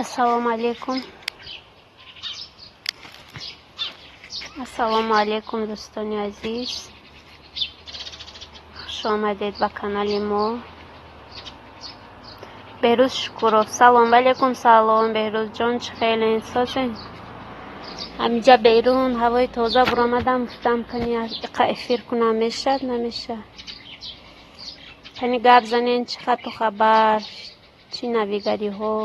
Ассалому алайкум. Ассалому алайкум, дӯстони азиз. Хуш омадед ба канали мо. Беҳрӯз Шукуров. Салом алайкум, салом. Беҳрӯзҷон, чӣ хелен? Созен? Ҳаминҷа берун ҳавои тоза буромадам, гуфтам кани иқа эфир кунам, мешавад, намешавад. Кани гап занен, чӣ хату хабар, чӣ навигариҳо.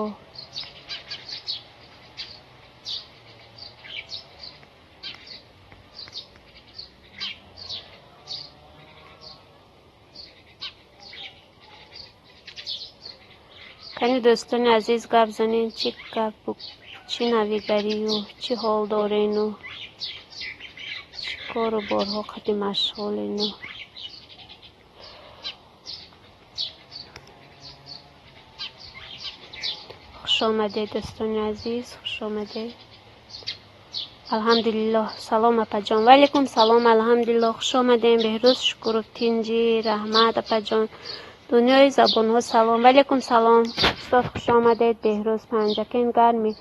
Кани дӯстони азиз, гап занен, чӣ гапу, чӣ навигарию, чӣ ҳол дорену, чӣ кору борҳо қади машғулену. Хуш омадед, дӯстони азиз, хуш омадед. Алҳамдулиллоҳ. Салом, апаҷон. Ва алайкум салом, алҳамдулиллоҳ. Хуш омадем, Беҳрӯз Шукуров, тинҷӣ, раҳмат, апаҷон. Дунёи забонҳо, салом. Ва алайкум салом. Устод, хуш омадед. Беҳрӯз, Панҷакен гарми?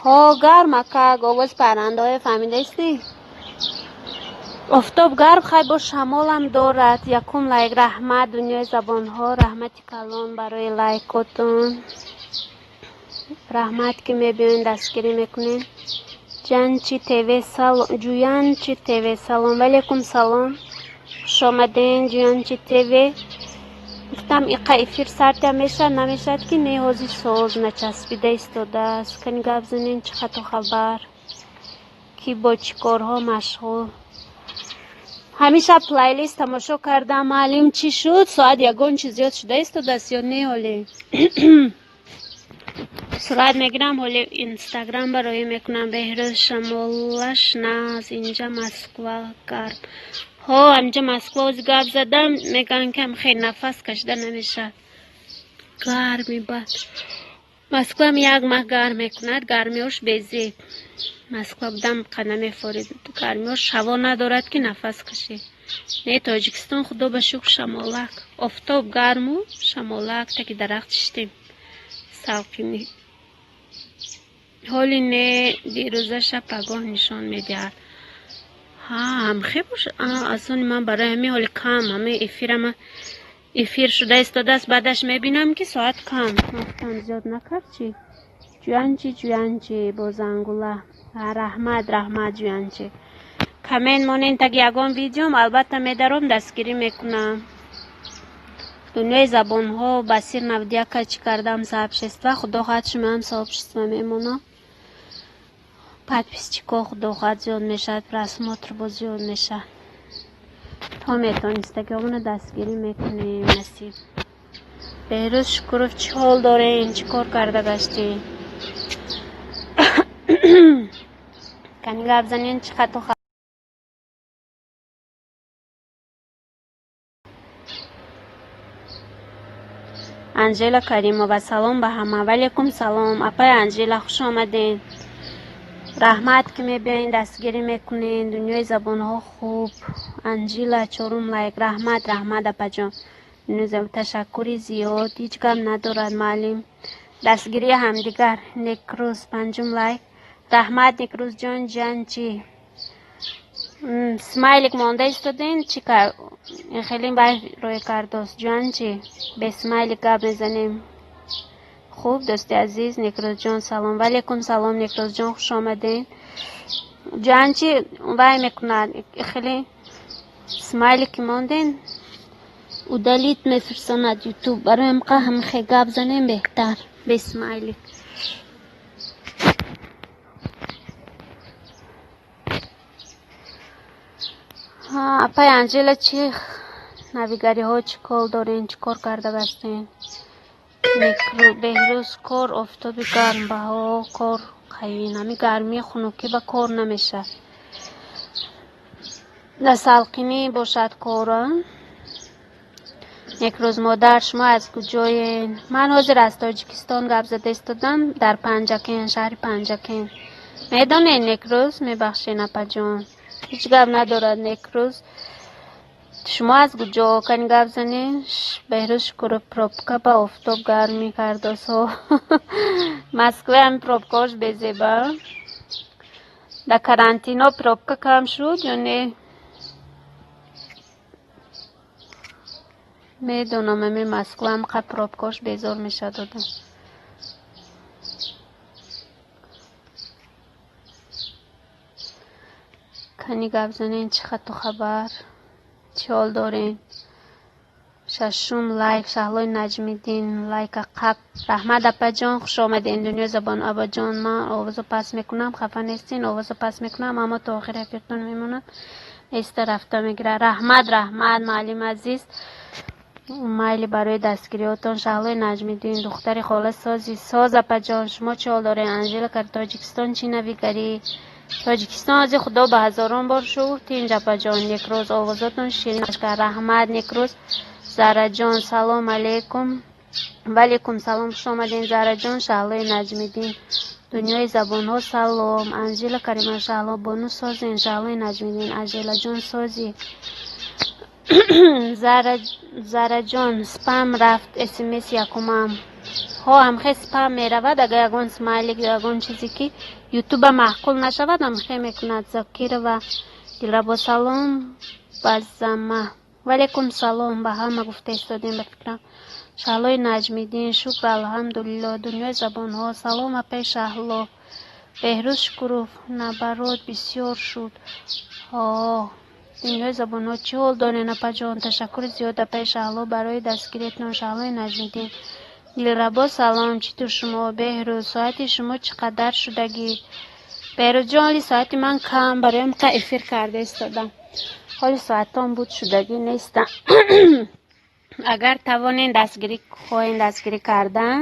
Ҳо, гарм, акак, овози паррандаҳое фаҳмидаистӣ? Офтоб гарм, хай бо шамолам дорад. Якум лайк, раҳмат, дунёи забонҳо, раҳмати калон барои лайкотон. Раҳмат, ки мебиёен, дастгирӣ мекунем. Ҷанчи ТВ, салом, Ҷуянчи ТВ, салом. Ва алайкум салом. Хуш омаден, Ҷуянчи ТВ. Гуфтам иқа эфир сартя мешавад, намешавад, ки не, ҳози соз начаспида истодааст. Кани гап занен, чӣ хату хабар, ки бо чӣ корҳо машғул. Ҳамин шаб плейлист тамошо кардам, маълим чӣ шуд? Соат ягон чиз зиёд шуда истодааст ё не ҳоле? Сурат мегирам, ҳоле Инстаграм барои мекунам. Беҳрӯз, шамолаш наз, инҷа Москва гарм. Ҳо, ҳаминҷа Москва ози гап задам, мегӯянд, ки хеле нафас кашида намешавад. Гарми бад. Москвам як маҳ гарм мекунад, гармиҳош безеб. Москва будам қа намефорид. Гармиҳош ҳаво надорад, ки нафас кашӣ. Не, Тоҷикистон, худо ба шукр, шамолак. Офтоб гарму шамолак, таки дарахт шиштем. Салқинӣ. Ҳоли не, дирӯзаша пагоҳ нишон медиҳад. Ҳа, ҳамхе боша. Аз они ман барои ҳамин ҳоли кам, ҳамин эфирама эфир шуда истодааст, баъдаш мебинам, ки соат кам. Гуфтам, зиёд накард чӣ? Ҷуянчи, ҷуянчи, бо зангула. Раҳмат, раҳмат, ҷуянчи. Коммент монен таги ягон видеом, албатта медаром, дастгирӣ мекунам. Дунёи забонҳо, Басир Навдияка чӣ кардам сообщество, худо хоҳад, шумоам сообщество мемонам. Подписчико, худо хоҳад, зиёд мешавад, просмотр боз зиёд мешавад. То метонистагиҳомона дастгирӣ мекунем, насиб. Беҳрӯз Шукуров, чӣ ҳол дорен? Чӣ кор карда гаштӣ? Кани гап занен, чӣ хату. Анжела Каримова, салом ба ҳама. Ва алайкум салом. Апаи Анжела, хуш омаден. Раҳмат, ки мебиёен, дастгирӣ мекунен. Дунёи забонҳо, хуб. Анжела, чорум лайк. Раҳмат, раҳмат, апаҷон. Ташаккури зиёд. Ҳеҷ гап надорад, маълим. Дастгирии ҳамдигар. Некрӯз, панҷум лайк. Раҳмат, Некрӯзҷон. Ҷанчи. Смайлик монда истоден, чӣ хеле вай рӯй кардост. Ҷанчи, бе смайлик гап мезанем. Хуб, дӯсти азиз, Некрӯзҷон, салом. Ва алайкум салом, Некрӯзҷон, хуш омаден. Ҷанчи вай мекунад, хеле смайлик ки монден, удалить мефирсонад Ютуб. Барои ҳамқа ҳамихе гап занем беҳтар, бе смайлик. Апаи Анжела, чӣ навигариҳо, чӣ кор дорен, чӣ кор карда гаштен? Беҳрӯз, кор, офтоби гарм, баҳо, кор қавин. Ҳами гармии хунукӣ ба кор намешавад. Дар салқинӣ бошад кора. Некрӯз модар, шумо аз куҷоен? Ман ҳозир аз Тоҷикистон гап зада истодам, дар Панҷакен, шаҳри Панҷакен. Медонед, Некрӯз? Мебахшен, апаҷон. Ҳеҷ гап надорад, Некрӯз. Шумо аз куҷо? Кани гап занед. Беҳрӯз Шукуров, пробка ба офтоб гармӣ кардосо. Москва ҳами пробкаош безеба. Дар карантино пробка кам шуд ё не? Медонам, ами Москва ҳамқа пробкаош безор мешавад одам. Кани гап занед, чӣ хату хабар? Чӣ ҳол дорем? Шашум лайк, Шаҳлои Наҷмиддин, лайка қап. Раҳмат, апаҷон, хуш омадед. Дунёи забон. Абаҷон, ман овозо паст мекунам, хафа нестин, овозо паст мекунам, аммо то охири эфиртон мемонам. Эста рафта мегирад. Раҳмат, раҳмат, муаллими азиз. Майли барои дастгириҳотон. Шаҳлои Наҷмиддин, духтари хола сози. Соз, апаҷон, шумо чӣ ҳол доред? Анжела, Тоҷикистон чӣ навигарӣ? Тоҷикистон ози Худо ба ҳазорон бор шукр, тинҷ, апаҷон. Некрӯз, овозотон ширин. Раҳмат, Некрӯз. Зараҷон, салом алейкум. Ваалейкум салом, хуш омадед, Зараҷон. Шаҳлои Наҷмиддин, дунёи забонҳо, салом. Анжела Карима, Шаҳло бону созен. Шаҳлои Наҷмиддин, Анжелаҷон сози. Зараҷон, спам рафт смс якумам. Ҳо, ҳамхе спам меравад, агар ягон смайлик ё ягон чизе ки ютуба маъқул нашавад, ҳамхе мекунад. Зокирова Дилрабо, салом базама. Ваалейкум салом, ба ҳама гуфта истодем ба фикрам. Шаҳлои Наҷмиддин, шукр, алҳамдулилло. Дунёи забонҳо, салом, апаи Шаҳло. Беҳрӯз Шукуров, наоборот бисёр шуд. Ҳо, дунёи забонҳо, чӣ ҳол дорен, апаҷон? Ташаккури зиёд, апаи Шаҳло, барои дастгириятон. Шаҳлои Наҷмиддин, Дилрабо, салом, чӣ тур шумо? Беҳрӯз, соати шумо чӣ қадар шудагӣ? Беҳрӯзҷон, ҳоли соати ман кам, бароям қа эфир карда истодам. Ҳоли соатон буд шудагӣ нестам. Агар тавонен дастгирӣ хоҳем дастгирӣ кардан,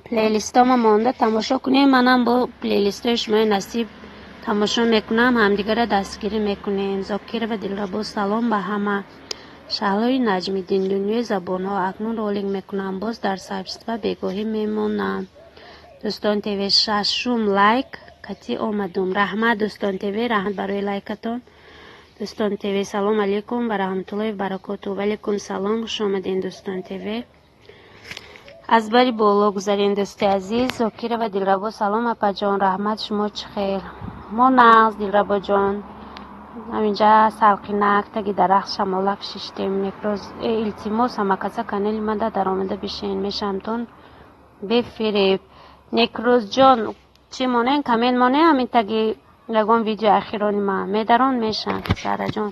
плейлистома монда тамошо кунем. Манам бо плейлистои шумои насиб тамошо мекунам, ҳамдигарро дастгирӣ мекунем. Зокирова Дилрабо, салом ба ҳама. Шаҳлои Наҷмиддин, дунёи забонҳо, акнун ролик мекунам, боз дар сообщество бегоҳӣ мемонам. Дӯстон ТВ, шашум лайк кати омадум. Раҳмат, Дӯстон ТВ, раҳмат барои лайкатон. Дӯстон ТВ, салом алейкум ва раҳматуллоҳи баракоту. Ваалейкум салом, хуш омадед, Дӯстон ТВ. Аз бари боло гузарем, дӯсти азиз. Зокирова Дилрабо, салом, апаҷон, раҳмат, шумо чӣ хел? Мо нағз, Дилрабоҷон. Ҳаминҷа салқинак таги дарахт шамолак шиштем. Некрӯз, илтимос, ҳамакаса канали мада даромада бишен, мешамтон бефиреб. Некрӯзҷон, чӣ монем, коммент монем, ҳамин таги ягон видеои ахирони ман медарон мешан. Сараҷон,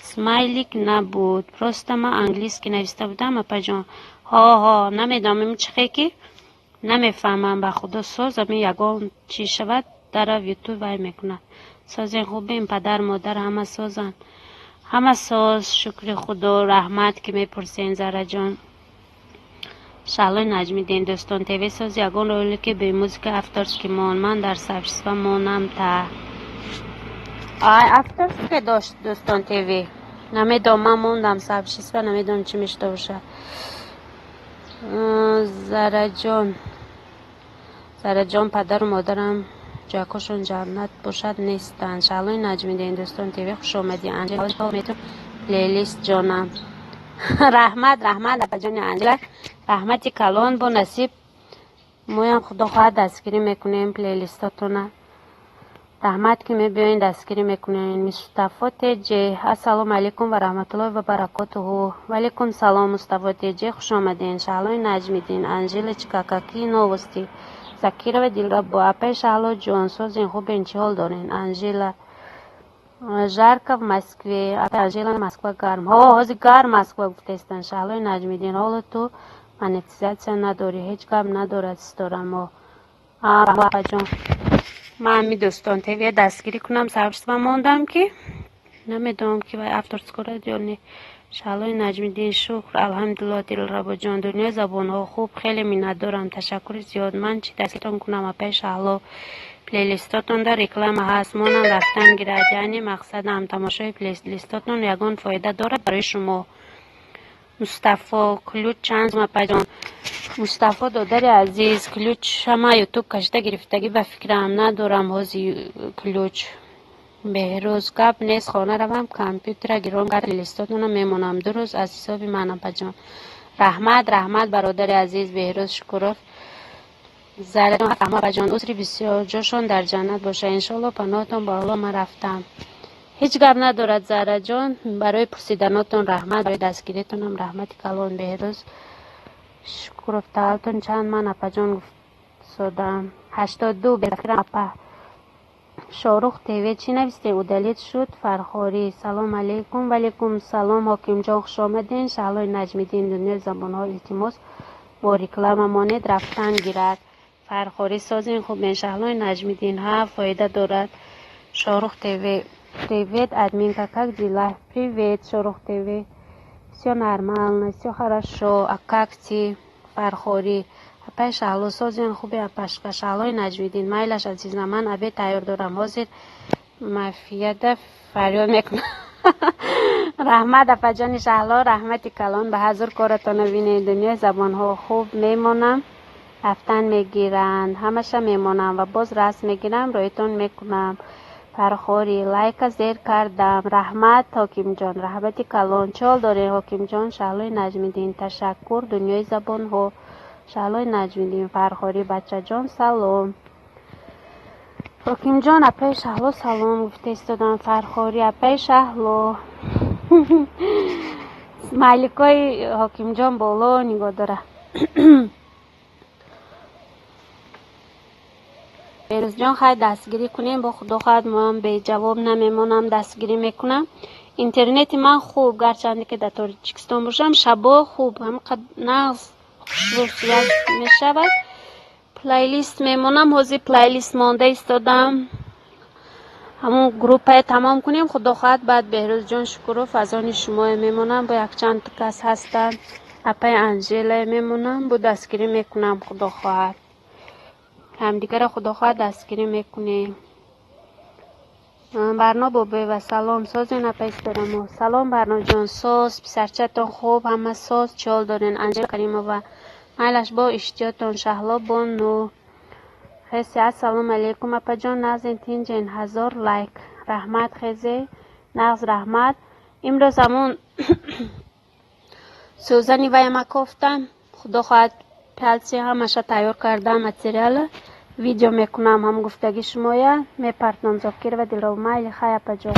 смайлик набуд, просто ман английский нависта будам, апаҷон. Ҳо, ҳо, намедонам ин чӣ хе ки намефаҳмам, ба Худо. Соз, ами ягон чӣ шавад, дарав ютуб вай мекунад. Созен, хубем, падар модар ҳама созанд, ҳама соз, шукри Худо. Раҳмат ки мепурсен, Зараҷон. Шаҳлои Наҷмиддин, Дӯстон ТВ соз, ягон ролики бе музыка авторский мон, ман дар сообщество монам та. Ай, авторский дошт Дӯстон ТВ, намедонам, ман мондам сообщество, намедонам чӣ мешуда бошад. Зараҷон, Зараҷон, падару модарам ҷойкошон ҷаннат бошад, нестанд. Шаҳлои Наҷмиддин, Дӯстон ТВ, хуш омадӣ. Плейлист ҷонам, раҳмат, раҳмат, апаҷони Анҷела, раҳмати калон. Бо насиб моям Худо хоҳад дастгирӣ мекунем плейлистотона. Раҳмат ки мебиёен, дастгирӣ мекунем. Мустафо Теҷе, ассалому алайкум ва раҳматуллоҳи ва баракотуҳу. Ваалейкум салом, Мустафо Теҷе, хуш омаден. Шаҳлои Наҷмиддин, Анжелочка, какие новости? Закирова Дилрабо, апаи Шаҳло ҷон, созен, хубен, чӣ ҳол дорен? Анжела, жарко в Москве. Анжела, Москва гарм. Ҳо, ҳозир гарм Москва гуфтаистанд. Шаҳлои Наҷмиддин, ҳоло ту монетизатсия надорӣ, ҳеҷ гап надорад, ситорамо. Апаҷон, ман ҳами Дӯстон ТВ дастгирӣ кунам, сообщество мондам ки намедонам ки вай авторское дорад ё не. Шаҳлои Наҷмиддин, шукр, алҳамдулилло. Дилрабоҷон, дунёи забонҳо, хуб, хеле миннатдорам, ташаккури зиёд. Ман чӣ дастгиритон кунам, апаи Шаҳло? Плейлистотонда реклама ҳаст, монам рафтан гирад. Яъне мақсадам, тамошои плейлистотон ягон фоида дорад барои шумо? Мустафо, ключ чанд сум, апаҷон? Мустафо, додари азиз, ключ ҳама ютуб кашида гирифтагӣ ба фикрам, надорам ҳози ключ. Беҳрӯз, гап нест, хона равам, компютера гиром карда, листотона мемонам. 2 рӯз аз ҳисоби ман, апаҷон. Раҳмат, раҳмат, бародари азиз Беҳрӯз Шукуров. Зарраҷон, апаҷон, узри бисёр, ҷошон дар ҷаннат боша, иншоалло. Паноҳтон ба Аллоҳ, ман рафтам. Ҳеҷ гап надорад, Зарраҷон. Барои пурсиданотон раҳмат, барои дастгиритонам раҳмати калон. Беҳрӯз Шукуров, таваллудтон чанд? Ман, апаҷон, гуфтсодам, 82. Апа Шорух ТВ, чӣ навистем? Удалить шуд. Фархорӣ, салом алейкум. Валейкум салом, Ҳокимҷон, хушомадем. Шаҳлои Наҷмиддин, дунёи забонҳо, илтимос, бо реклама монед, рафтан гирад. Фархорӣ, созин, хубен. Шаҳлои Наҷмиддин, ҳа, фоида дорад. Шорух ТВ, привет, админка, как дела? Привет, Шорух ТВ, все нормально, все хорошо, а как ты? Фархорӣ, апаи Шаҳло, созин, хуби, апашка. Шаҳлои Наҷмиддин, майлаш, азизам, ман обед тайёр дорам, ҳозир мафияда фарёд мекунам. Раҳмат, апаҷони Шаҳло, раҳмати калон. Ба ҳазур коратона бинед. Дунёи забонҳо, хуб, мемонам, рафтан мегиранд, ҳамаша мемонам ва боз расм мегирам, роитон мекунам. Фархорӣ, лайка зер кардам. Раҳмат, Ҳокимҷон, раҳмати калон. Чӣ ҳол доред, Ҳокимҷон? Шаҳлои Наҷмиддин, ташаккур. Дунёи забонҳо, Шаҳлои Наҷмиддин, Фархорӣ, бачаҷон, салом. Ҳокимҷон, апаи Шаҳло, салом гуфта истодам. Фархорӣ, апаи Шаҳло, смайликҳои Ҳокимҷон боло нигоҳ дора. Беҳрӯзҷон, хай, дастгирӣ кунем, бо худо хоҳад, моам беҷавоб намемонам, дастгирӣ мекунам. Интернети ман хуб, гарчанде ки дар Тоҷикистон бошам, шабо хуб, ҳамқад нағз, хушрӯ связь мешавад. Плейлист мемонам, ҳозир плейлист монда истодам. Ҳамун группае тамом кунем, худо хоҳад, баъд Беҳрӯзҷон Шукуров аз они шумое мемонам, бо якчанд кас ҳастанд, апаи Анжелае мемонам, бо дастгирӣ мекунам, худо хоҳад. Ҳамдигарро, худо хоҳад, дастгирӣ мекунем. Барно Бобоева, салом, созен, апа Исторамо? Салом, Барноҷон, соз, писарчатон хуб, ҳама соз, чӣ ҳол дорен? Анжела Каримова, майлаш, бо иштиётон. Шаҳло бону хесе, ассалому алейкум, апаҷон, нағзен, тинҷен? 1000 лайк. Раҳмат, хезе, нағз, раҳмат. Имрӯз ҳамун сӯзани ваяма кофтам, худо хоҳад, пяльцы ҳамаша тайёр кардам, материала видео мекунам, ҳам гуфтаги шумоя мепартом. Зокирова Дилрабо, майли, хай, апаҷон.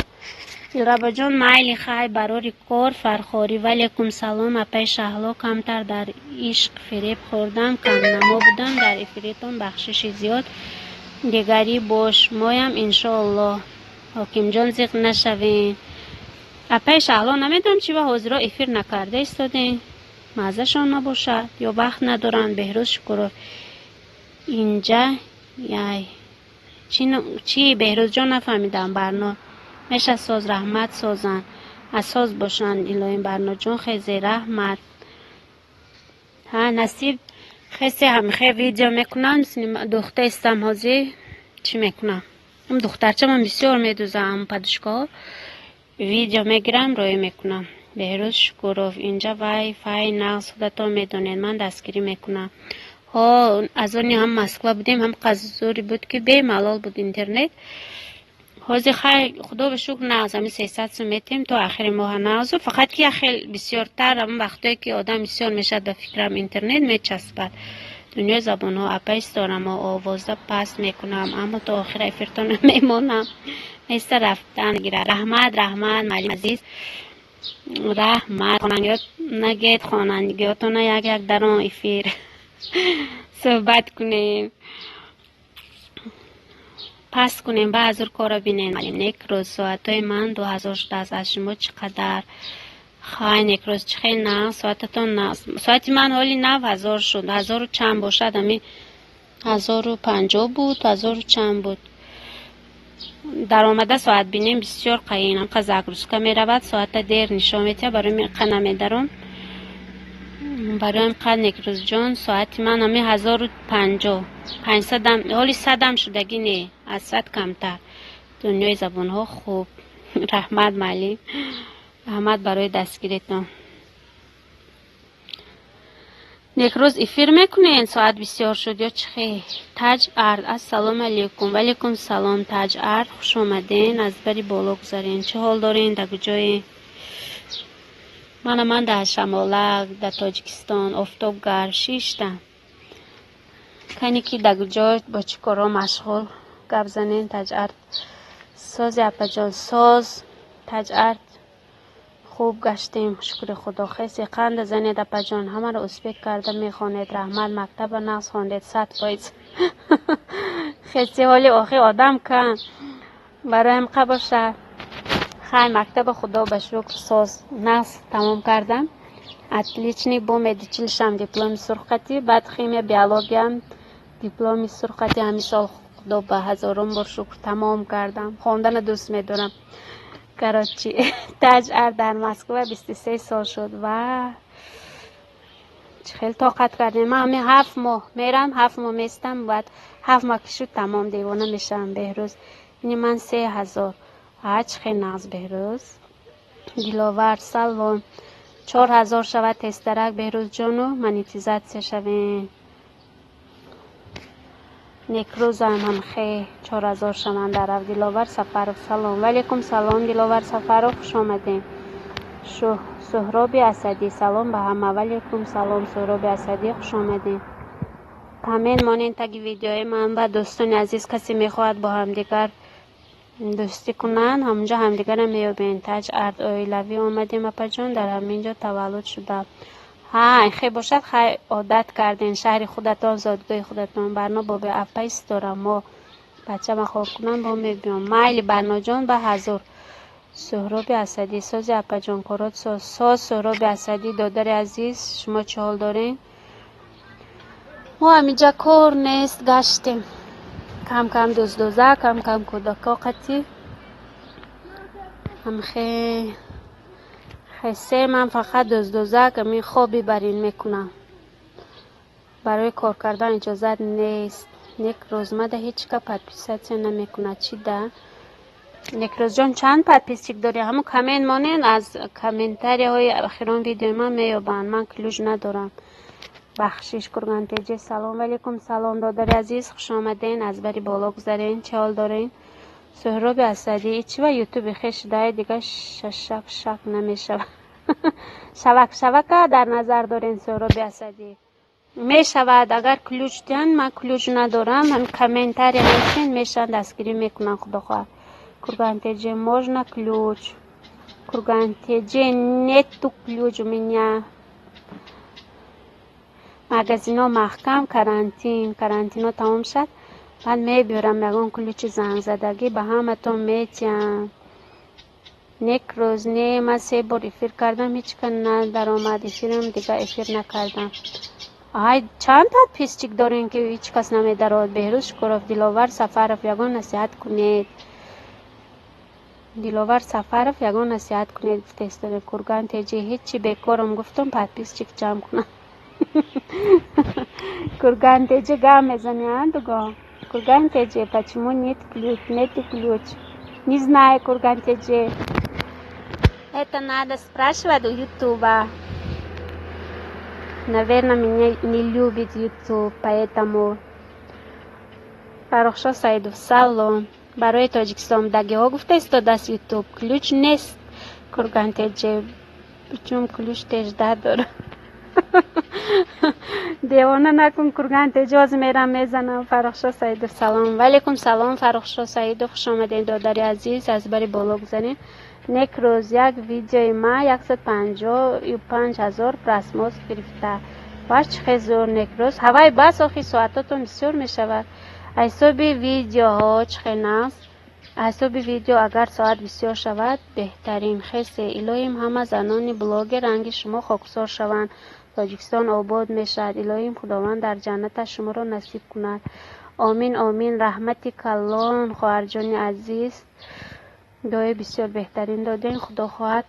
Дилрабоҷон, майли, хай, барори кор. Фархорӣ, валейкум салом, апаи Шаҳло. Камтар дар ишқ фиреб хӯрдам, камнамо будам дар эфиритон, бахшиши зиёд. Дигарӣ бош моям, иншоаллоҳ. Ҳокимҷон, зиқ нашавен. Апаи Шаҳло, намедонам, чи ба ҳозиро эфир накарда истодем, маззашон набошад ё вақт надоранд. Беҳрӯз Шукуров, инҷа яй чӣ? Беҳрӯзҷон, нафаҳмидам. Барно меша, соз, раҳмат, созанд, аз соз бошанд, илоҳим. Барноҷон, хезе, раҳмат. Ҳа, насиб, хесе, ҳамихе видео мекунам, духта истам, ҳозир чӣ мекунам, духтарчаман бисёр медузам подушкаҳо, видео мегирам, роӣ мекунам. Беҳрӯз Шукуров, инҷа вай фай нағз, худатон медонед, ман дастгирӣ мекунам. Ҳо, аз они ҳам Москва будем, ҳам қаззуре буд, ки бемалол буд интернет. Ҳозир, хай, худо ба шукр, нағз, ҳамин 300 сум метем то охири моҳа, нағзу, фақат ки як хел бисёртар ҳамн вақтое ки одам бисёр мешавад, ба фикрам, интернет мечаспад. Дунёи забонҳо, апа Исторамо, овоза паст мекунам, аммо то охира эфиртона мемонам. Места рафтан гирад. Раҳмат, раҳмат, муаллим азиз, раҳмат. Хонандагиёт нагед, хонандагиётона як як дар он эфир суҳбат кунем, паст кунем, баъзур корро бинем. Некрӯз, соатҳои ман 2000 шудааст, аз шумо чӣ қадар? Хай, Некрӯз, чӣ хел нағз, соататон нағз. Соати ман ҳоли нав 1000 шуд, ҳазору чанд бошад, ами 1050 буд, ҳазору чанд буд. Даромада соат бинем, бисёр қаин, ҳамқа загрузка меравад, соата дер нишон метиҳад, барои қа намедаром, барои қа. Некрӯзҷон, соати ман ами 1050, 500-ам, ҳоли 100-ам шудагӣ не, аз 100 камтар. Дунёи забонҳо, хуб, раҳмат, муаллим, раҳмат барои дастгиритон. Некрӯз эфир мекунен, соат бисёр шуд ё чӣ хел? Таҷ Ард, ассалому алайкум. Ваалайкум салом, Таҷ Ард, хуш омаден. Аз бари боло гузарен. Чӣ ҳол дорен, дар куҷоен? Мана ман дар Шамолак, дар Тоҷикистон, офтоб гарм, шиштам. Кани ки дар куҷо, бо чӣ корҳо машғул? Гап занен, Таҷ Ард. Сози, апаҷон, соз, Таҷ Ард. Хуб гаштем, шукри Худо. Хесе қанда занед, апаҷон, ҳамаро успеть карда мехонед. Раҳмат, мактаба нағз хондед, 100%. Хеси ҳоли охи одам кам. Бароям қа бошад. Хай, мактаба, Худо ба шукр, соз, нағз тамом кардам. Отличник, бо медучилищам дипломи сурхқатӣ, баъд химия, биологиям дипломи сурхқатӣ ҳамин сол, Худо ба ҳазорон бор шукр, тамом кардам. Хондана дӯст медорам. Короче, Таҷ Ар дар Москва 23 сол шуд ва чӣ хел тоқат кардем. Ман ҳамин 7 моҳ мерам, 7 моҳ местам, баъд 7 моҳ ки шуд, тамом, девона мешавам. Беҳрӯз, ини ман 3000. А чӣ хел нағз, Беҳрӯз. Диловар, салом. 4000 шавад тезтарак, Беҳрӯзҷону монетизатсия шавем. Некрӯзам ҳамхе 4000 шаванд дар. Диловар Сафаров, салом. Ваалайкум салом, Диловар Сафаров, хуш омадем. Суҳроби Асадӣ, салом ба ҳама. Ваалайкум салом, Суҳроби Асадӣ, хуш омадем. Коммент монед таги видеои ман. Ба дӯстони азиз, касе мехоҳад бо ҳамдигар дӯстӣ кунанд, ҳамонҷо ҳамдигарро меёбем. Таҷ Ард, оилавӣ омадем, апаҷон, дар ҳамин ҷо таваллуд шудам. Ҳа, хе бошад, хай, одат кардем, шаҳри худатон, зодгоҳи худатон. Барно бобе апаи Ситора, мо бачама хоб кунам, бо мебиём. Майли, Барноҷон, ба ҳазур. Суҳроби Асадӣ, сози, апаҷон, корот соз. Соз, Суҳроби Асадӣ, додари азиз, шумо чӣ ҳол дорем? Мо ҳаминҷа кор нест, гаштем. Кам кам дӯздоза, кам кам кӯдако қатӣ. Ҳамхе хесе ман фақат дӯздозак ами хоби барин мекунам. Барои кор кардан иҷозат нест. Нек рӯзмада ҳеҷ ка подписаться намекунад. Чӣ да? Некрӯзҷон, чанд подписчик дорӣ? Ҳамун коммент монен, аз комментарияҳои охирон видеои ман меёбанд. Ман ключ надорам. Бахшиш. Кургантеҷи, салом. Валейкум салом, додари азиз, хуш омаден. Аз бари боло гузарен. Чӣ ҳол дорен? Суҳроби Асадӣ, ичива ютуби хеш дай дига шашак шак намешавад. Шавак шавака дар назар дорен, Суҳроби Асадӣ? Мешавад, агар ключ диҳанд. Ман ключ надорам. Ҳами комментария нависен, мешаванд, дастгирӣ мекунанд, худо хоҳад. Кургантеҷе, можно ключ? Кургантеҷе, нету ключ у меня. Магазино маҳкам, карантин. Карантино тамом шад, баъд мебиёрам ягон ключи зангзадагӣ, ба ҳаматон метиҳам. Некрӯз, не, ман се бор эфир кардам, ҳеҷ ка надаромад эфирам, дига эфир накардам. Ай, чанд подписчик дорем, ки ҳеҷ кас намедароад? Беҳрӯз Шукуров, Диловар Сафаров, ягон насиҳат кунед. Диловар Сафаров, ягон насиҳат кунед, гуфтестода. Курган Теҷи, ҳечи, бекорам, гуфтам подписчик ҷамъ кунам. Курган Теҷи, гап мезани, а, дуго? Курган Теҷи, почему нет ключ, нету ключ? Не знаю, Курган Теҷи. Это надо спрашивать у Ютуба. Наверное, меня не любит Ютуб, поэтому. Фаррухшо Саидов, салом. Барои Тоҷикистон дагиҳо гуфта истодааст Ютуб. Ключ нест, Курган Теҷи. Чун ключ тежда дорам. Девона накун, Курган Теҷи, ҳозир мерам мезанам. Фаррухшо Саидов, салом. Ваалайкум салом, Фаррухшо Саидов, хуш омадед, додари азиз, аз бари боло гузарем. Некрӯз, як видеои ман 155 000 просмотр гирифта. Ваш чӣ хел зӯр, Некрӯз. Ҳавай бас, охи соатотон бисёр мешавад. Аз ҳисоби видеоҳо чӣ хел нағз. Аз ҳисоби видео агар соат бисёр шавад, беҳтарин. Хесе, илоҳим, ҳама занони блогер ранги шумо хоксор шаванд. Тоҷикистон обод мешавад. Илоҳим, Худованд дар ҷаннаташ шуморо насиб кунад. Омин, омин. Раҳмати калон, хоҳарҷони азиз. Дуои бисёр беҳтарин додем. Худо хоҳад,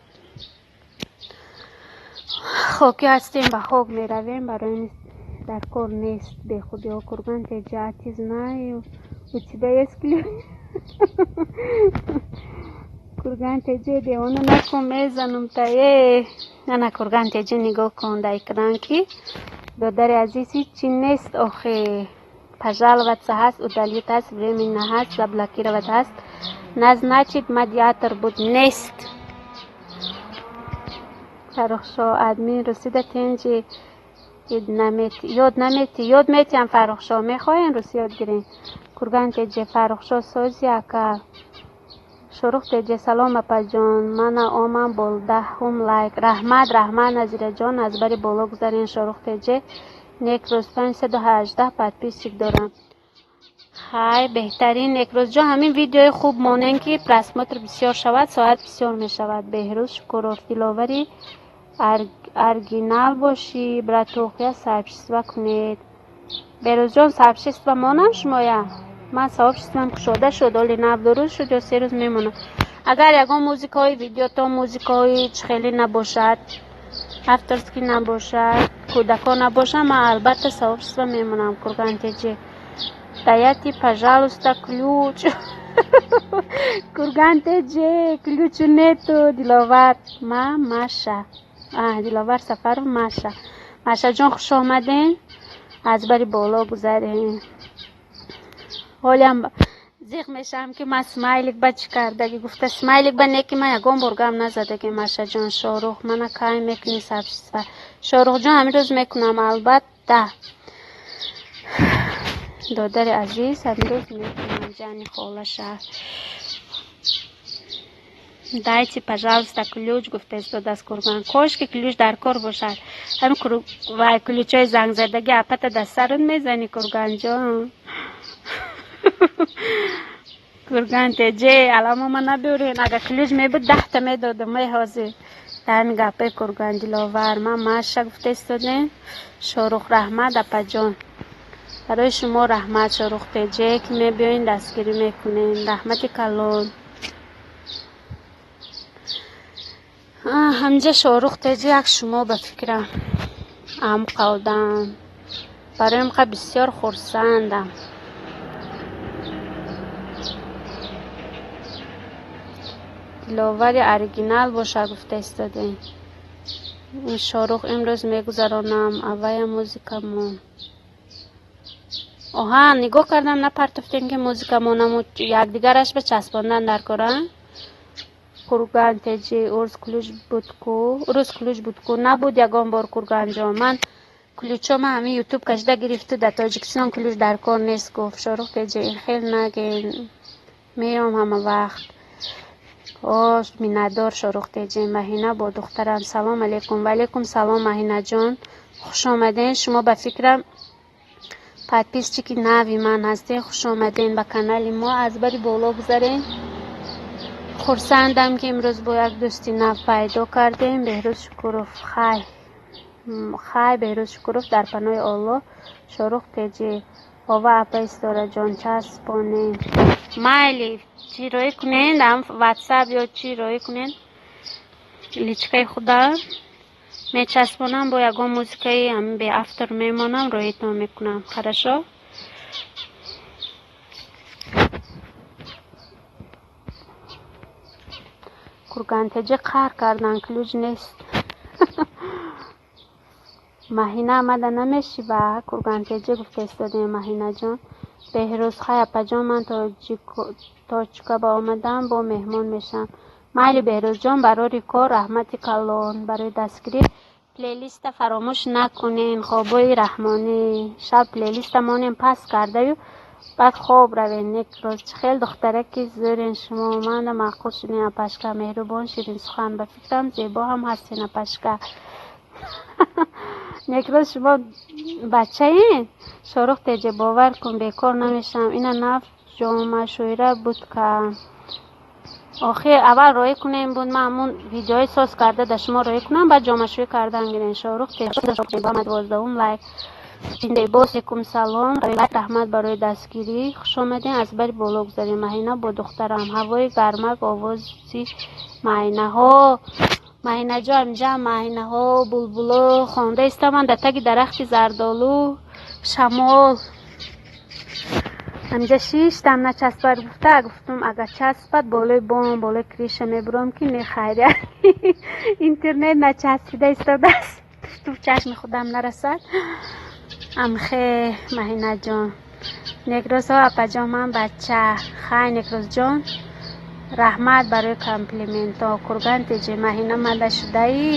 хокӣ ҳастем, ба хок меравем. Барои дар кор нест бехудиҳо. Курган Теҷа, а ты знаю, у тебя есть ключ? Курган Теҷе, девона накун, мезанам та. Э, ана, Курган Теҷе, нигоҳ кун дар экран, ки Додари азиз, ҳичи нест охи. Пожаловаться ҳаст, удалить ҳаст, временно ҳаст, заблокировать ҳаст. Назначить модератор буд, нест. Фаррухшо, админ русида тенҷи ёд намети, ёд метиҳам. Фаррухшо, мехоҳем русӣ ёд гирем? Курган теҷе, Фаррухшо, сози, ака. Шорух теҷе, салом, апаҷон, мана омам бо 10-ум лайк. Раҳмат, раҳмат, Назираҷон, аз бари боло гузарен. Шорух теҷе, Некрӯз, 518 подписчик дорам. Хай, беҳтарин, Некрӯзҷон, ҳамин видеои хуб монем, ки просмотр бисёр шавад, соат бисёр мешавад. Беҳрӯз Шукуров, Диловари оригинал бошӣ, братух, я сообщество кунед. Беҳрӯзҷон, сообщество монам шумоя? Ман сообществом кушода шуд, оли нав 2 рӯз шуд ё 3 рӯз мемонам. Агар ягон музикаҳои видеото, музикаҳои чихелӣ набошад, авторский набошад, кӯдакон набошад, ман албатта сообщество мемонам. Курган теҷе, дайте, пожалуйста, ключ. Курган теҷе, ключу нету. Диловар, ма Маша, Диловар Сафаров, Маша, Машаҷон, хуш омаден, аз бари боло гузарем. Ҳолиам зиқ мешавам, ки ман смайлик ба чӣ кардагӣ гуфта, смайлик ба не, ки ман ягон бор гап назадагӣ. Машаҷон, Шорух, мана кай мекунӣ сообщество? Шорухҷон, ҳамин рӯз мекунам, албатта. Додари азиз, ҳамин рӯз мекунам. Ҷани холаша, дайте, пожалуйста, ключ гуфта истодааст Курган. Кошки ключ дар кор бошад. Ҳамин вай ключҳои зангзадагӣ апата дар сарут мезанӣ, Курганҷон. Курган теҷе, аламо ма набиёрен. Агар ключ мебуд, 10-та медодам. Эй, ҳозир дар ҳамин гапаи Курган, Диловар, ман Маша гуфта истодем. Шорух, раҳмат, апаҷон, барои шумо раҳмат. Шорух теҷе, ки мебиёин, дастгирӣ мекунем, раҳмати калон. Ҳамҷа Шорух теҷе, як шумо ба фикрам амқа одам барои ҳамқа бисёр хурсандам. Диловари оригинал боша гуфта истодем. Шорух, имрӯз мегузаронам аввая музикамон. Оҳа, нигоҳ кардам, напартофтем, ки музикамонаму якдигараш ба часпондан дар кора. Курган теҷи, урз ключ будку, урӯз ключ будку, набуд ягон бор. Курганҷон, ман ключо ман ҳамин ютуб кашида гирифту, дар Тоҷикистон ключ дар кор нест, гуфт. Шорух теҷи, ин хел наген, меём ҳама вақт. О, миннатдор, Шорух теҷи. Маҳина бо духтарам, салом алейкум. Ваалейкум салом, Маҳинаҷон, хуш омаден. Шумо ба фикрам подписчики нави ман ҳастен. Хуш омаден ба канали мо, аз бари боло гузарен. Хурсандам, ки имрӯз бо як дӯсти нав пайдо кардем. Беҳрӯз Шукуров, хай, хай, Беҳрӯз Шукуров, дар паноҳи Оллоҳ. Шорух теҷи, ова, апаи Ситораҷон, часпонем. Майли, чӣ роӣ кунен, дар ватсап ё чӣ роӣ кунен, личкаи худа мечаспонам, бо ягон музикаи ҳамин беавтор мемонам, роитон мекунам. Хорошо. Кургантеҷи, қаҳр кардан, ключ нест. Маҳина омада намешива. Кургантеҷи гуфта истодем, Маҳинаҷон. Беҳрӯз, хай, апаҷон, ман точка ба омадам, бо меҳмон мешавам. Майли, Беҳрӯзҷон, барори кор, раҳмати калон барои дастгирӣ. Плейлиста фаромӯш накунен. Хобои раҳмонӣ, шаб плейлиста монем паст кардаю, баъд хоб равем. Некроз, чӣ хел духтараки зӯрен шумо, манда маъқул шудем, апашка, меҳрубон, ширинсухан, ба фикрам, зебо ҳам ҳастен, апашка. Некроз, шумо бачаен? Шорух теҷе, бовар кун, бекор намешавам. Ина нав ҷомашӯира буд ка. Охир аввал роӣ кунем буд, ман ҳамун видеои соз карда да шумо роӣ кунам, баъд ҷомашӯӣ кардан гирен. Шорух теҷе, 12-ум лайк. Алейкум салом, раҳмат барои дастгирӣ, хуш омадем, аз бари боло гузарем. Маҳина бо духтарам, ҳавои гармак, овози маҳинаҳо. Маҳинаҷо, инҷа маҳинаҳо, булбуло хонда истаманд дар таги дарахти зардолу, шамол. Ҳаминҷа шиштам, начаспад гуфта, гуфтум, агар часпад, болои бом, болои крыша мебурам, ки не, хайрият, интернет начаспида истодааст. Туф, туф, чашми худам нарасад. Амхе, Маҳинаҷон, некрӯзҳо, апаҷон, ман бача. Хай, Некрӯзҷон, раҳмат барои комплиментҳо. Курган теҷе, Маҳина мада шудаӣ?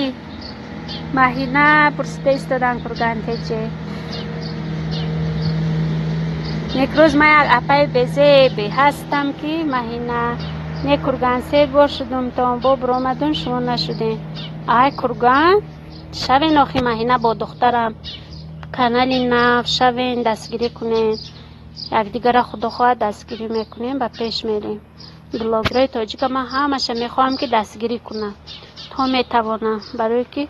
Маҳина пурсида истодан, Курган теҷе. Некрӯз, ман як апаи безебе ҳастам, ки Маҳина не. Курган, се бор шудум то бо биромадум, шумо нашудем. Ай, Курган, шавен охи. Маҳина бо духтарам канали нав, шавен, дастгирӣ кунем якдигара. Худо хоҳад, дастгирӣ мекунем, ба пеш мерем. Блогерои тоҷика ман ҳамаша мехоҳам, ки дастгирӣ кунам то метавонам, барое ки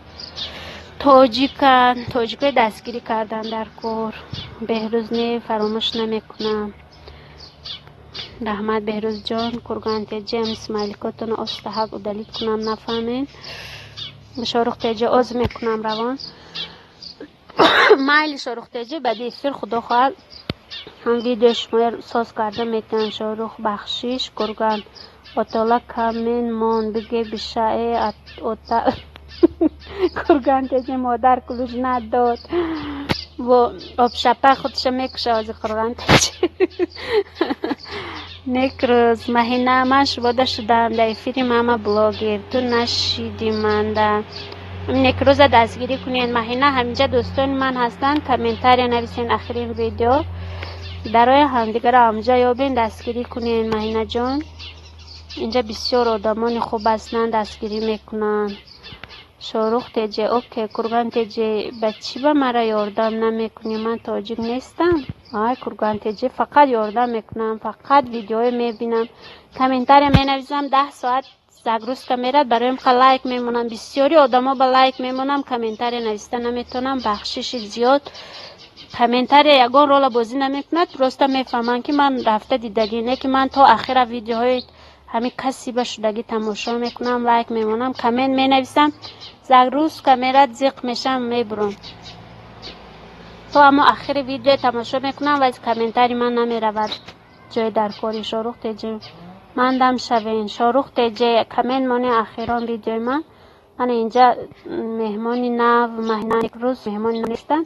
тоҷикан, тоҷикои дастгирӣ кардан дар кор. Беҳрӯз не, фаромӯш намекунам. Раҳмат, Беҳрӯзҷон. Курган теҷем, смайликотонро остаҳак удалить кунам, нафаҳмед. Шорух теҷе, оз мекунам равон. Майли, Шорух теҷе, баъди эфир, худо хоҳад, ҳам видео шуморо соз карда метавонам. Шорух, бахшиш. Курган отола, камен мон биге бишае ота. Курган теҷе, модар ключ надод, бо обшапа худша мекуша ози. Курган теҷе, некрӯз. Маҳина, ман шубода шудам дар эфири мама блогер, ту нашиди манда. Некрӯза дастгирӣ кунед. Маҳина, ҳаминҷа дӯстони ман ҳастанд, комментария нависен. Ахирин видео дарои ҳамдигарро ҳамҷа ёбен, дастгирӣ кунед. Маҳинаҷон, инҷа бисёр одамони хуб ҳастанд, дастгирӣ мекунанд. Шорух теҷе, окей. Курган теҷе, ба чӣ ба мара ёрдам намекунӣ? Ман тоҷик нестам? Ай, Курган теҷе, фақат ёрдам мекунам, фақат видеое мебинам, комментария менависам, 10 соат загрузка мерад. Барои ка лайк мемонам, бисёри одамо ба лайк мемонам, комментария нависта наметавонам, бахшиши зиёд. Комментария ягон рола бозӣ намекунад, просто мефаҳманд, ки ман рафта дидагӣ не, ки ман то ахира видеоҳои ҳамин касиба шудагӣ тамошо мекунам, лайк мемонам, коммент менависам, загрузка мерад, зиқ мешам, мебурам. То аммо ахири видео тамошо мекунам ва комментарий ман намеравад ҷои дар кори. Шорух теҷе, ман дам шавен. Шорух теҷе, коммент моне ахирон видеои ман. Ана инҷа меҳмони нав, рӯз меҳмони нестанд,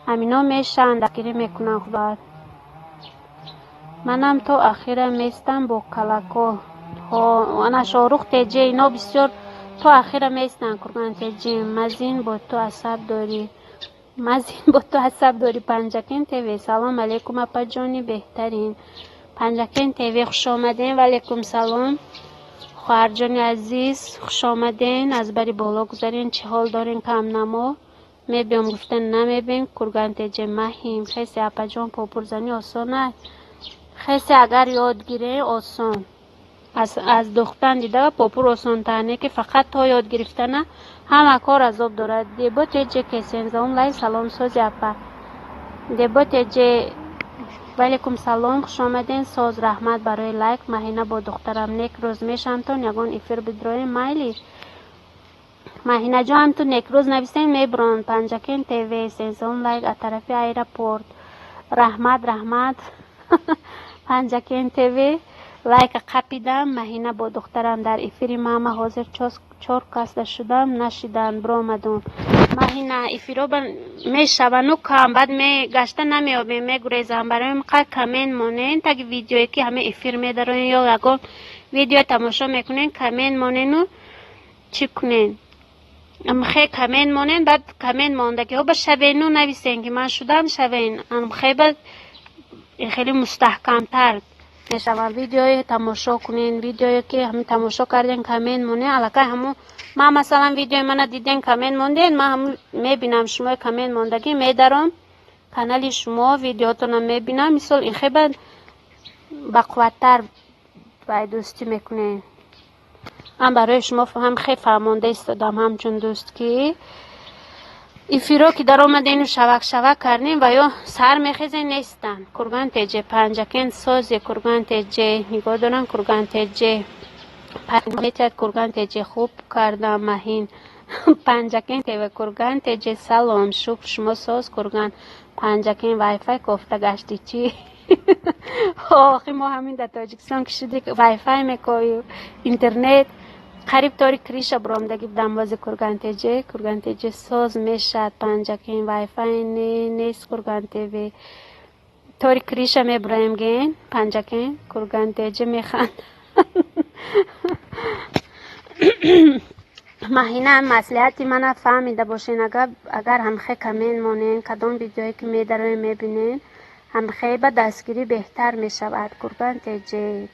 ҳамино мешаванд, дастгирӣ мекунанд. Худо, манам то ахира местам бо калако. Ана, Шорух теҷе, ино бисёр то ахира местанд. Курган теҷе, мазин бо ту асаб дорӣ, мазин бо ту асаб дорӣ. Панҷакен ТВ, салом алейкум, апаҷони беҳтарин. Панҷакен ТВ, хушомаден. Ваалейкум салом, хоҳарҷони азиз, хушомаден. Аз бари боло гузарен. Чӣ ҳол дорен? Камнамо мебиём гуфта намебин. Курган теҷе, маҳим хесе. Апаҷон, попурзанӣ осон ай? Хесе, агар ёд гире, осон. Аз духтан дида попур осонтар не, ки фақат то ёд гирифтана ҳама кор азоб дорад. Дебо теҷе, кесензаум лай, салом, сози, апа. Дебо теҷе, ваалейкум салом, хушомаден, соз, раҳмат барои лайк. Маҳина бо духтарам, нек рӯз мешамтон, ягон эфир бидроем. Майли, Маҳинаҷон, ҳамту некрӯз нависем, мебурон. Панҷакен ТВ, сензон лайк аз тарафи аэропорт. Раҳмат, раҳмат, Панҷакен ТВ, лайка қапидам. Маҳина бо духтарам дар эфири мама ҳозир чор касда шудам, нашиданд, биромадум. Маҳина, эфиро мешавану кам, баъд гашта намеёбем, мегурезам. Барои қа коммент монен таги видеое, ки ҳама эфир медароен ё ягон видео тамошо мекунен, коммент монену чӣ кунен, хе коммент монен. Баъд коммент мондагиҳо ба шавену нависен, ки ман шудам, шавен. Хеба хеле мустаҳкамтар мешаванд. Видеое тамошо кунен, видеое ки ҳамин тамошо карден, коммент монен, аллакай ҳамун ман, масалан, видеои мана диден, коммент монден, ман ҳамун мебинам шумои коммент мондагӣ, медаром канали шумо, видеотонам мебинам. Мисол, ин хеба бақувваттар вай дӯстӣ мекунем. Ман барои шумо ҳам хе фаҳмонда истодам, ҳамчун дӯст, ки эфиро ки даромадену шавак шавак кардем ва ё сар мехезен, нестанд. Курган теҷе, Панҷакен созе. Курган теҷе, нигоҳ дорам. Курган теҷе метиҳад. Курган теҷе, хуб кардам, Маҳин. Панҷакен ТВ, Курган теҷе, салом, шукр, шумо соз, Курган. Панҷакен, вайфай кофта гашти чӣ? Охи, мо ҳамин дар Тоҷикистон ки шуди, вайфай мекоӣ, интернет Қариб тори крыша буромдагӣ будам бози Курган ТЖ. Курган ТЖ соз мешад, Панҷакент вайфай нест, Курган ТВ. Тори крыша мебураем ген, Панҷакент, Курган ТЖ механд. Маҳина, маслиҳати мана фаҳмида бошен, агар ҳамхе коммент монен, кадом видеое ки медароем мебинен, ҳамхе ба дастгирӣ беҳтар мешавад. Курган ТЖ,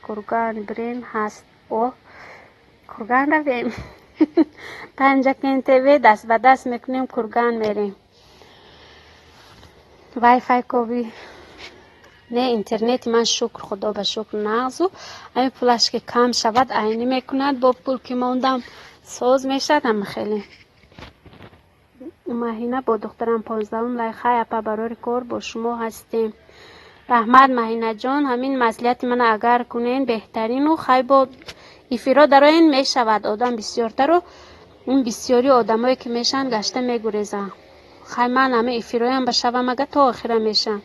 Курган бирем ҳаст. О, Курган равем. Панҷакент ТВ даст ба даст мекунем, Курган мерем. Вайфай кови. Не, интернети ман шукр, худо ба шукр нағзу. Ҳамин пулаш ки кам шавад, айнӣ мекунад, бо пул ки мондам соз мешавад ҳама хеле. Маҳина бо духтарам 15-ум лайк. Хай апа, барори кор бо шумо ҳастем. Раҳмат, Маҳинаҷон, ҳамин маслиҳати мана агар кунен беҳтарину хай бо эфиро дароен мешавад одам бисёртару ин бисёри одамое ки мешаванд гашта мегурезанд. Хай ман ҳама эфироям ба шавам ага то охира мешавам.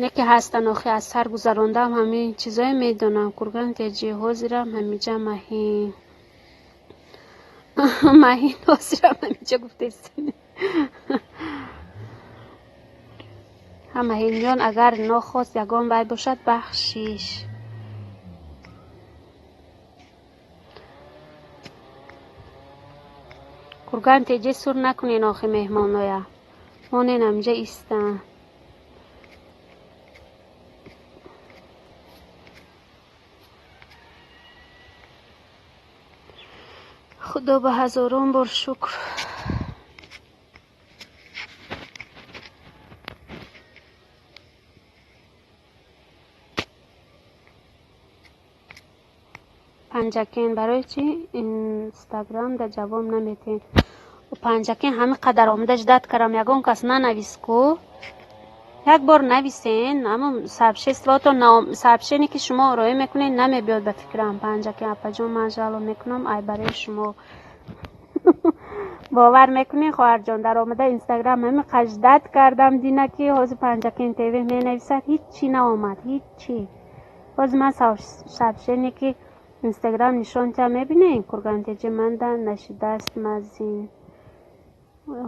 Не ки ҳастан охи аз сар гузарондам ҳамин чизое медонам. Курган ТЖ ҳозирам ҳамиҷа Маҳин. Маҳин ҳозирам ҳамиҷа гуфтестин. Ҳа Маҳинҷон, агар нохост ягон вай бошад, бахшиш. Курган ТЖ сур накунен охи меҳмоноя. Монен ҳамиҷа истанд. Худо ба ҳазорон бор шукр. Панҷакент, барои чӣ инстаграмда ҷавоб наметиҳед? Панҷакент, ҳамин қадар омада ждать кардам, ягон кас нанавис ку. Як бор нависен, ҳамон сообществото сообщение ки шумо роӣ мекунед намебиёд ба фикрам. Панҷакент апаҷон, ман жало мекунам ай барои шумо. Бовар мекунед, хоҳарҷон, дар омада инстаграм ҳамин қадр ждать кардам дина ки ҳозир Панҷакент ТВ менависад, ҳиччи наомад, ҳиччи. Ҳозир ман сообщение ки инстаграм нишон тиҳам мебинед, Курган ТЖ манда нашидааст мазин.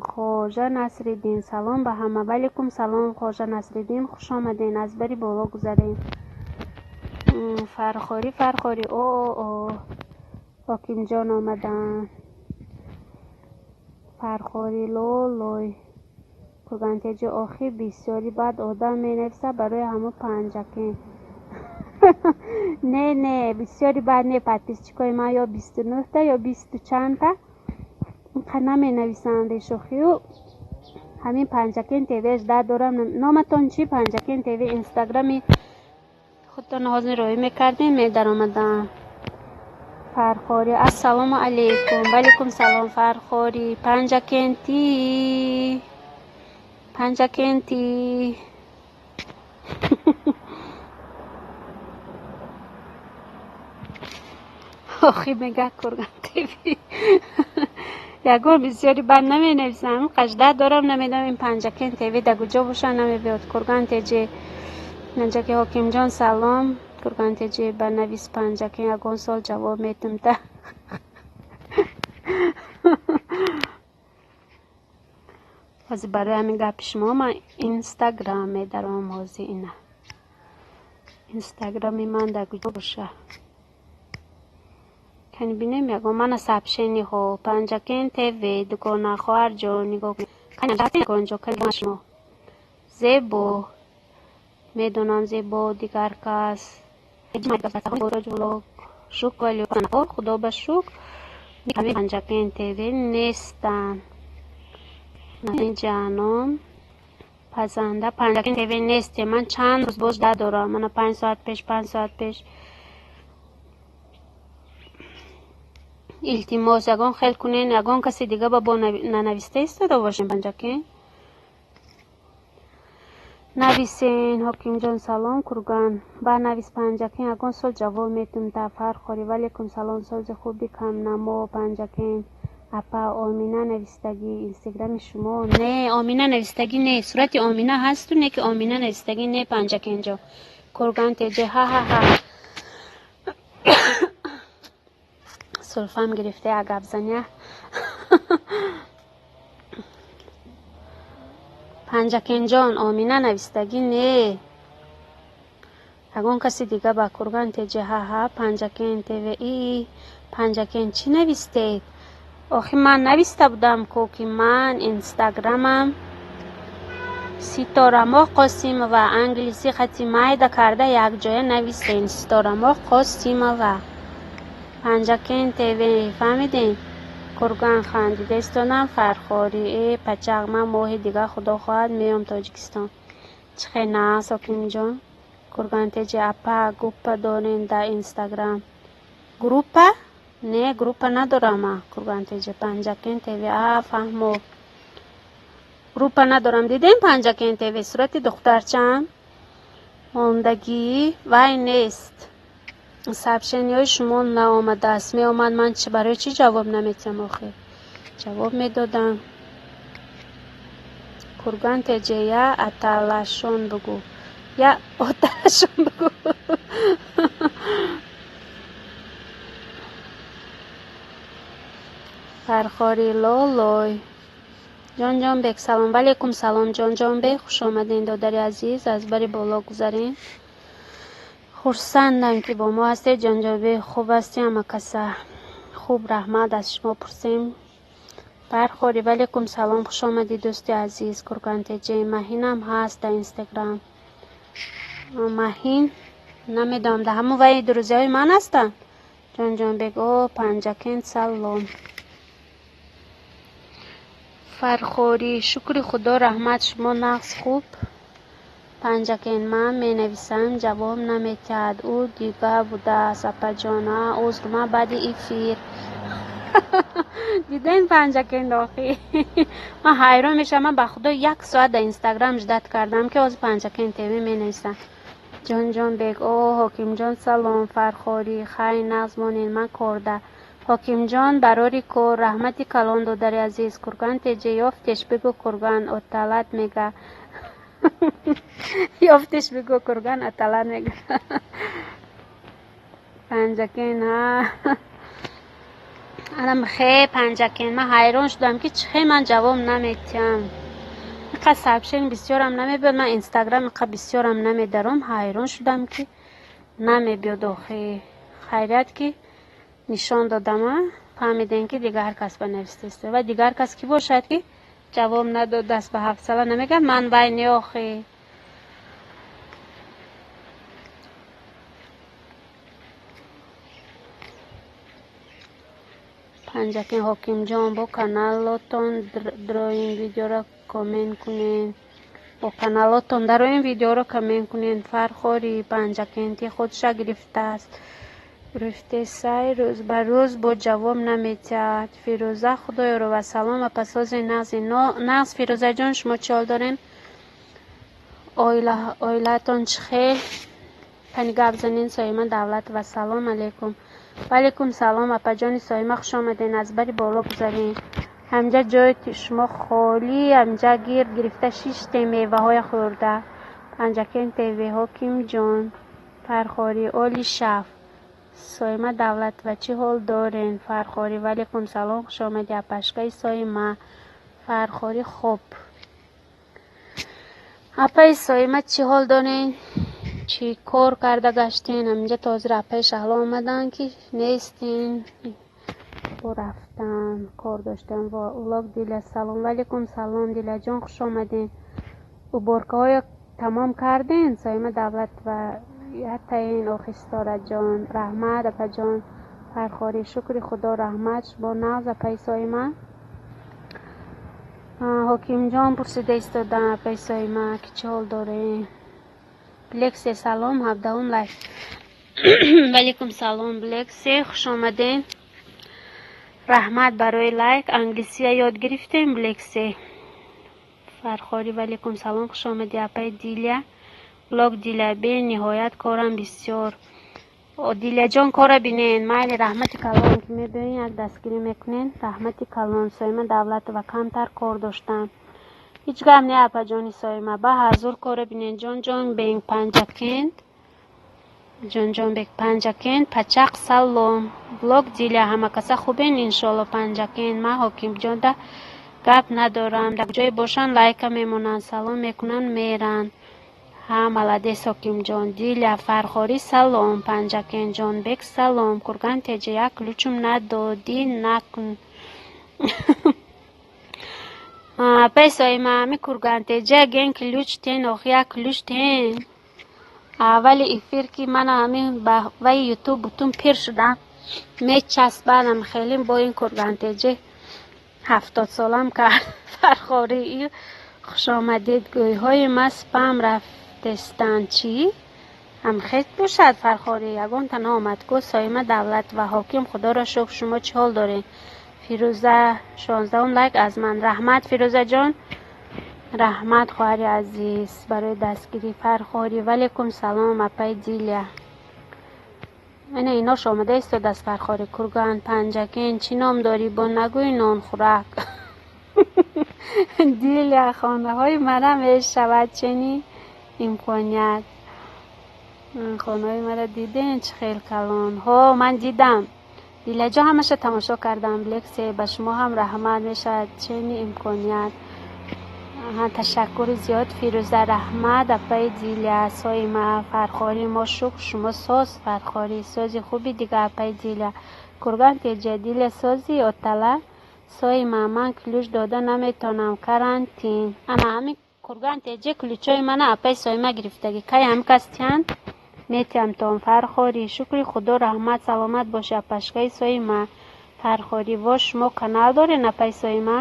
Хоҷа Насриддин, салом ба ҳама. Валейкум салом, Хоҷа Насриддин, хуш омаден, аз бари боло гузарем. Фархорӣ, Фархорӣ, о о о, Ҳокимҷон омаданд. Фархорӣ лолой. Курган ТЖ охи бисёри баъд одам менависад барои ҳамон Панҷакент. Не, не, бисёри баъд не, подписчикои ман ё 29-та, ё бисту чандта. Инқадр наменависанд бешӯхию. Ҳамин Панҷакент ТВ ждать дорам. Номатон чӣ? Панҷакент ТВ инстаграми худтон ҳозир роӣ мекардем, медаромадам. Фархорӣ, ассалому алейкум. Валейкум салом, Фархорӣ. Панҷакентӣ. Панҷакентӣ. Охи мега Курган ТВ. Ягон бисёри бад наменависам. Қадр ждать дорам, намедонам ин Панҷакент ТВ дар куҷо боша намебиёд. Курган ТЖ. Панҷаки Ҳокимҷон салом. Курган ТЖ ба навис Панҷакент ягон сол ҷавоб метум та. Ҳозир барои ҳамин гапи шумо ман инстаграм медаром ҳозир ина. Инстаграми ман дар куҷо боша? Кани бинем ягон мана сообщениҳо Панҷакент ТВ дугона хоҳарҷон нигоҳ кунед. Кани ягонҷо кани шумо. Зебо медонам зебо дигар кас. Шукр худо ба шукр Панҷакент ТВ нестанд. Ҷаном пазанда Панҷакент ТВ нестем. Ман чанд рӯз боз ждать дорам. Мана 5 соат пеш, 5 соат пеш. Илтимос, ягон хел кунен, ягон каси дига ба бо нанависта истода бошем Панҷакент. Нависен Ҳокимҷон салом Курган. Ба навис Панҷакент ягон сол ҷавоб метум та Фархорӣ. Валейкум салом, сози хуби камнамо Панҷакент. Апа Омина навистагӣ инстаграми шумо. Не, Омина навистагӣ не. Сурати Омина ҳасту не ки Омина навистагӣ не Панҷакентҷо. Курган ТЖ ҳа ҳа ҳа. Сулфам гирифта як гапзания. Панҷакенҷон, Омина навистагӣ не. Ягон каси дига ба Курган теҷи ҳаҳа Панҷакен ТВ и Панҷакен чӣ навистед? Охи ман нависта будам ку ки ман инстаграмам Ситорамоҳ Қосимова, англисӣ хати майда карда якҷоя нависен Ситорамоҳ Қосимова. Панҷакен ТВ фаҳмидем? Курган хандида истодам. Фархорӣ э пачақ, ман моҳи дига худо хоҳад меом Тоҷикистон. Чӣ хел нағз, Ҳокимҷон. Курган теҷи апа, группа дорем дар инстаграм? Группа? Не, группа надорам ман. Курган теҷи Панҷакен ТВ а фаҳмо. Группа надорам. Дидем Панҷакен ТВ сурати духтарчаам мондагӣ вай нест. Сообщениҳои шумо наомадааст. Меомад, ман барои чӣ ҷавоб наметиҳам охир? Ҷавоб медодам. Курган теҷе я аталашон бугӯ. Я оталашон бугӯ. Фархори лолой. Ҷонҷонбек салом. Валейкум салом, Ҷонҷонбек. Хуш омадем, додари азиз. Аз бари боло гузарем. Хурсандам ки бо мо ҳастед, Ҷонҷонбек. Хуб ҳастӣ ҳама каса? Хуб, раҳмат, аз шумо пурсем. Фархори валейкум салом, хуш омадӣ, дӯсти азиз. Курган теҷе Маҳинам ҳаст дар инстаграм. Маҳин намедонам, дар ҳамон вай друзьяи ман ҳастанд. Ҷонҷонбек о Панҷакент салом. Фархорӣ шукри худо, раҳмат, шумо нағз хуб? Панҷакент ман менависам, ҷавоб наметиҳад. Ӯ дига будааст, апаҷон. А узр, ман баъди эфир. Дидем Панҷакент охи. Ман ҳайрон мешавам, ман ба худо як соат дар инстаграм ждать кардам ки ҳозир Панҷакент ТВ менависам. Ҷонҷонбек о Ҳокимҷон салом. Фархорӣ хай нағз монед, ман корда. Ҳокимҷон барори кор, раҳмати калон, додари азиз. Курган теҷе ёфтеш бигӯ Курган оталат мега. Ёфтеш бигӯ Курган аталат мега. Панҷакен ҳа. Анам хе Панҷакен, ман ҳайрон шудам ки чӣ хел ман ҷавоб наметиҳам. Иқа сообщение бисёрам намебиёд, ман инстаграм иқа бисёрам намедаром, ҳайрон шудам ки намебиёд охи. Хайрият ки нишон додама, фаҳмидем ки дигар кас ба навистест. Ва дигар кас кӣ бошад ки ҷавоб надодааст, ба ҳафсала намегӯяд ман вай не охи. Панҷакен Ҳокимҷон бо каналотон дроин видеоро коммент кунед. Бо каналотон дароин видеоро коммент кунед. Фархори Панҷакенти худша гирифтааст. Гирифтесай рӯз ба рӯз бо ҷавоб наметиҳад. Фирӯза Худоёрова салом ва пасози нағзи нағз. Фирӯзаҷон, шумо чӣ ҳол дорем? Оилаатон чӣ хел? Кани гап занен. Соима Давлатова салом алейкум. Ваалейкум салом, апаҷони Соима, хуш омаден. Аз бари боло гузарем. Ҳамҷа ҷои шумо холӣ, ҳамҷа гирд гирифта шиштем меваҳоя хӯрда. Панҷакен ТВ Ҳокимҷон. Фархорӣ оли шаф. Соима Давлатова чӣ ҳол дорен? Фархорӣ ваалейкум салом, хуш омадӣ апашкаи Соима. Фархорӣ хуб. Апаи Соима чӣ ҳол дорен? Чӣ кор карда гаштен? Ҳаминҷа то ҳозир апаи Шаҳло омаданд ки нестен. Бо рафтан кор доштам. Влог Диля салом. Ваалейкум салом, Диляҷон, хуш омаден. Уборкаҳоя тамом карден? Соима Давлатова ятаин охи Ситораҷон. Раҳмат, апаҷон. Фархорӣ шукри худо, раҳмат, шумо нағз, апаи Соима? Ҳокимҷон пурсида истодам, апаи Соима, ки чӣ ҳол дорем? Блексе салом, ҳабдаҳум лайк. Ваалейкум салом, Блексе, хуш омаден. Раҳмат барои лайк. Англисия ёд гирифтем, Блексе. Фархорӣ ваалейкум салом, хуш омадӣ, апаи Диля. Блог Диля бениҳоят корам бисёр. Диляҷон, кора бинен. Майли, раҳмати калон ки мебиёен, як дастгирӣ мекунен. Раҳмати калон. Соима Давлатова камтар кор доштам. Ҳеҷ гап не, апаҷони Соима. Ба ҳазур кора бинен. Ҷонҷон бенг Панҷакент. Ҷонҷонбек, Панҷакент, пачақ, салом. Влог Диля, ҳамакаса хубен, иншоалло. Панҷакент, ман ҳокимҷонда гап надорам, дар куҷое бошанд, лайка мемонанд, салом мекунанд, меранд. Ҳа, молодец, Ҳокимҷон. Диля, Фархорӣ, салом. Панҷакент, Ҷонбек, салом. Курган теҷа, як ключум надодӣ, накун. Апай Соима, ами Курган теҷа ген ключ тен, охи як ключ тен. Аввали эфир ки мана ҳамин ба ваи Ютуб бутун пир шудам, мечаспадам хеле бо ин Кургантеҷа 70-солам кард. Фархорӣ, хушомадед. Гӯйҳои ма спам рафтестанд, чӣ? Ҳамхет бошад, Фархорӣ, ягонта наомад ку. Соима Давлатова, Ҳоким, худоро шукр, шумо чӣ ҳол доред? Фирӯза, 16-ум лайк аз ман. Раҳмат, Фирӯзаҷон, раҳмат, хоҳари азиз, барои дастгирӣ. Фархорӣ, валейкум салом, апай Диля. Ина инош омада истодааст. Фархорӣ, Курган, Панҷакент, чӣ ном дорӣ? Бо нагӯй нонхӯрак. Диля, хонаҳои мара мешавад чунин имконият. Хонаҳои мара дидем, чӣ хел калон. Ҳо, ман дидам, Диляҷон, ҳамаша тамошо кардам. Лексе, ба шумо ҳам раҳмат, мешавад чунин имконият. Ташаккури зиёд, Фирӯза, раҳмат, апаи Диля. Соима, Фархорӣ, мо шукр, шумо соз? Фархорӣ, сози хуби дига, апаи Диля. Курган теҷа, Диля, сози отала. Соима, ман ключ дода наметавонам, карантин. Ана ҳамин Курган теҷа ключҳои мана апаи Соима гирифтагӣ. Кай ҳам кас тиҳанд, метиҳамтон. Фархорӣ, шукри Худо, раҳмат, саломат бошӣ, апашкаи Соима. Фархорӣ, во, шумо канал дорен, апаи Соима?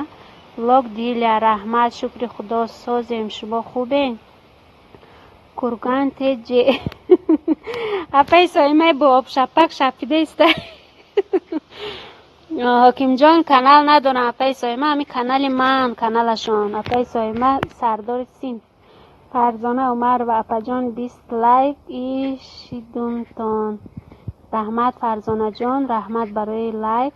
Влог Диля, раҳмат, шукри Худо, созем, шумо хубен? Курган теҷе, апаи Соимаи бо обшапак шапида иста. Ҳокимҷон, канал надорам, апаи Соима, ҳамин канали ман, каналашон. Апаи Соима, сардори синф. Фарзона Умарова, апаҷон, 20 лайк ишидумтон. Раҳмат, Фарзонаҷон, раҳмат барои лайк.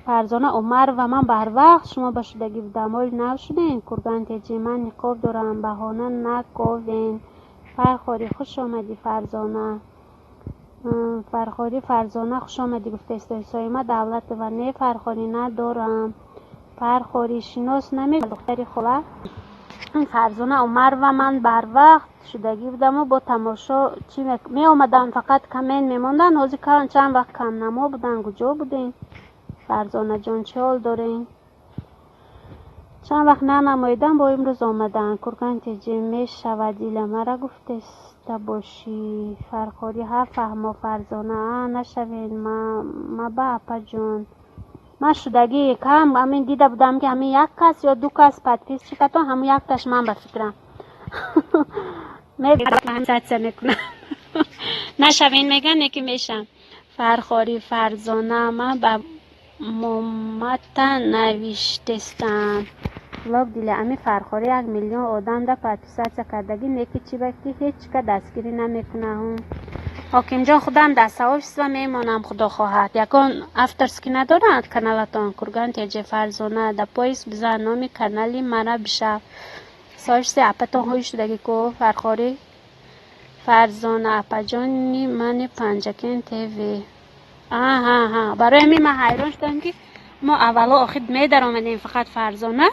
Фарзона Умарова, ман барвақт шумо ба шудагӣ будам, ҳоли нав шудем. Курган теҷи, ман ниқоб дорам, баҳона наковен. Фархорӣ, хуш омадӣ, Фарзона. Фархорӣ, Фарзона, хуш омадӣ гуфтаистои. Соима Давлатова, не, Фархорӣ, надорам. Фархорӣ, шинос наме духтари хола. Фарзона Умарова, ман барвақт шудагӣ будаму бо тамошо чӣ меомадам, фақат коммент мемонданд. Ҳозир чанд вақт камнамо буданд, куҷо будем? Фарзонаҷон, чӣ ҳол дорем? Чанд вақт нанамоидам, бо имрӯз омаданд. Курган теҷи, мешавад, Диля, мара гуфтеста бошӣ. Фархорӣ, ҳа, фаҳмо. Фарзона, а нашавед маба, апаҷон. Ман шудагӣ кам ҳамин дида будам, ки ҳамин як кас ё ду кас подписчикатон, ҳамун якташ ман ба фикрам мекунам. Нашавен меган, не ки мешам. Фархорӣ, Фарзона, ман ба момата навиштестам. Влог Диля, ами Фархорӣ 1 миллион одам да подписаться кардагӣ, не ки чӣ ба ки ҳеҷ ка дастгирӣ намекунам. Ҳокимҷон, худам дар сообщество мемонам, худо хоҳад. Ягон авторский надоранд каналатон? Курган теҷе, Фарзона, да поиск бизан, номи канали мара бишав. Сообществои апатон ҳои шудагӣ ку, Фархорӣ. Фарзона, апаҷони мани Панҷакент ТВ. Аҳа, барои ҳамин ман ҳайрон шудам, ки мо аввало охир медаромадем, фақат Фарзона,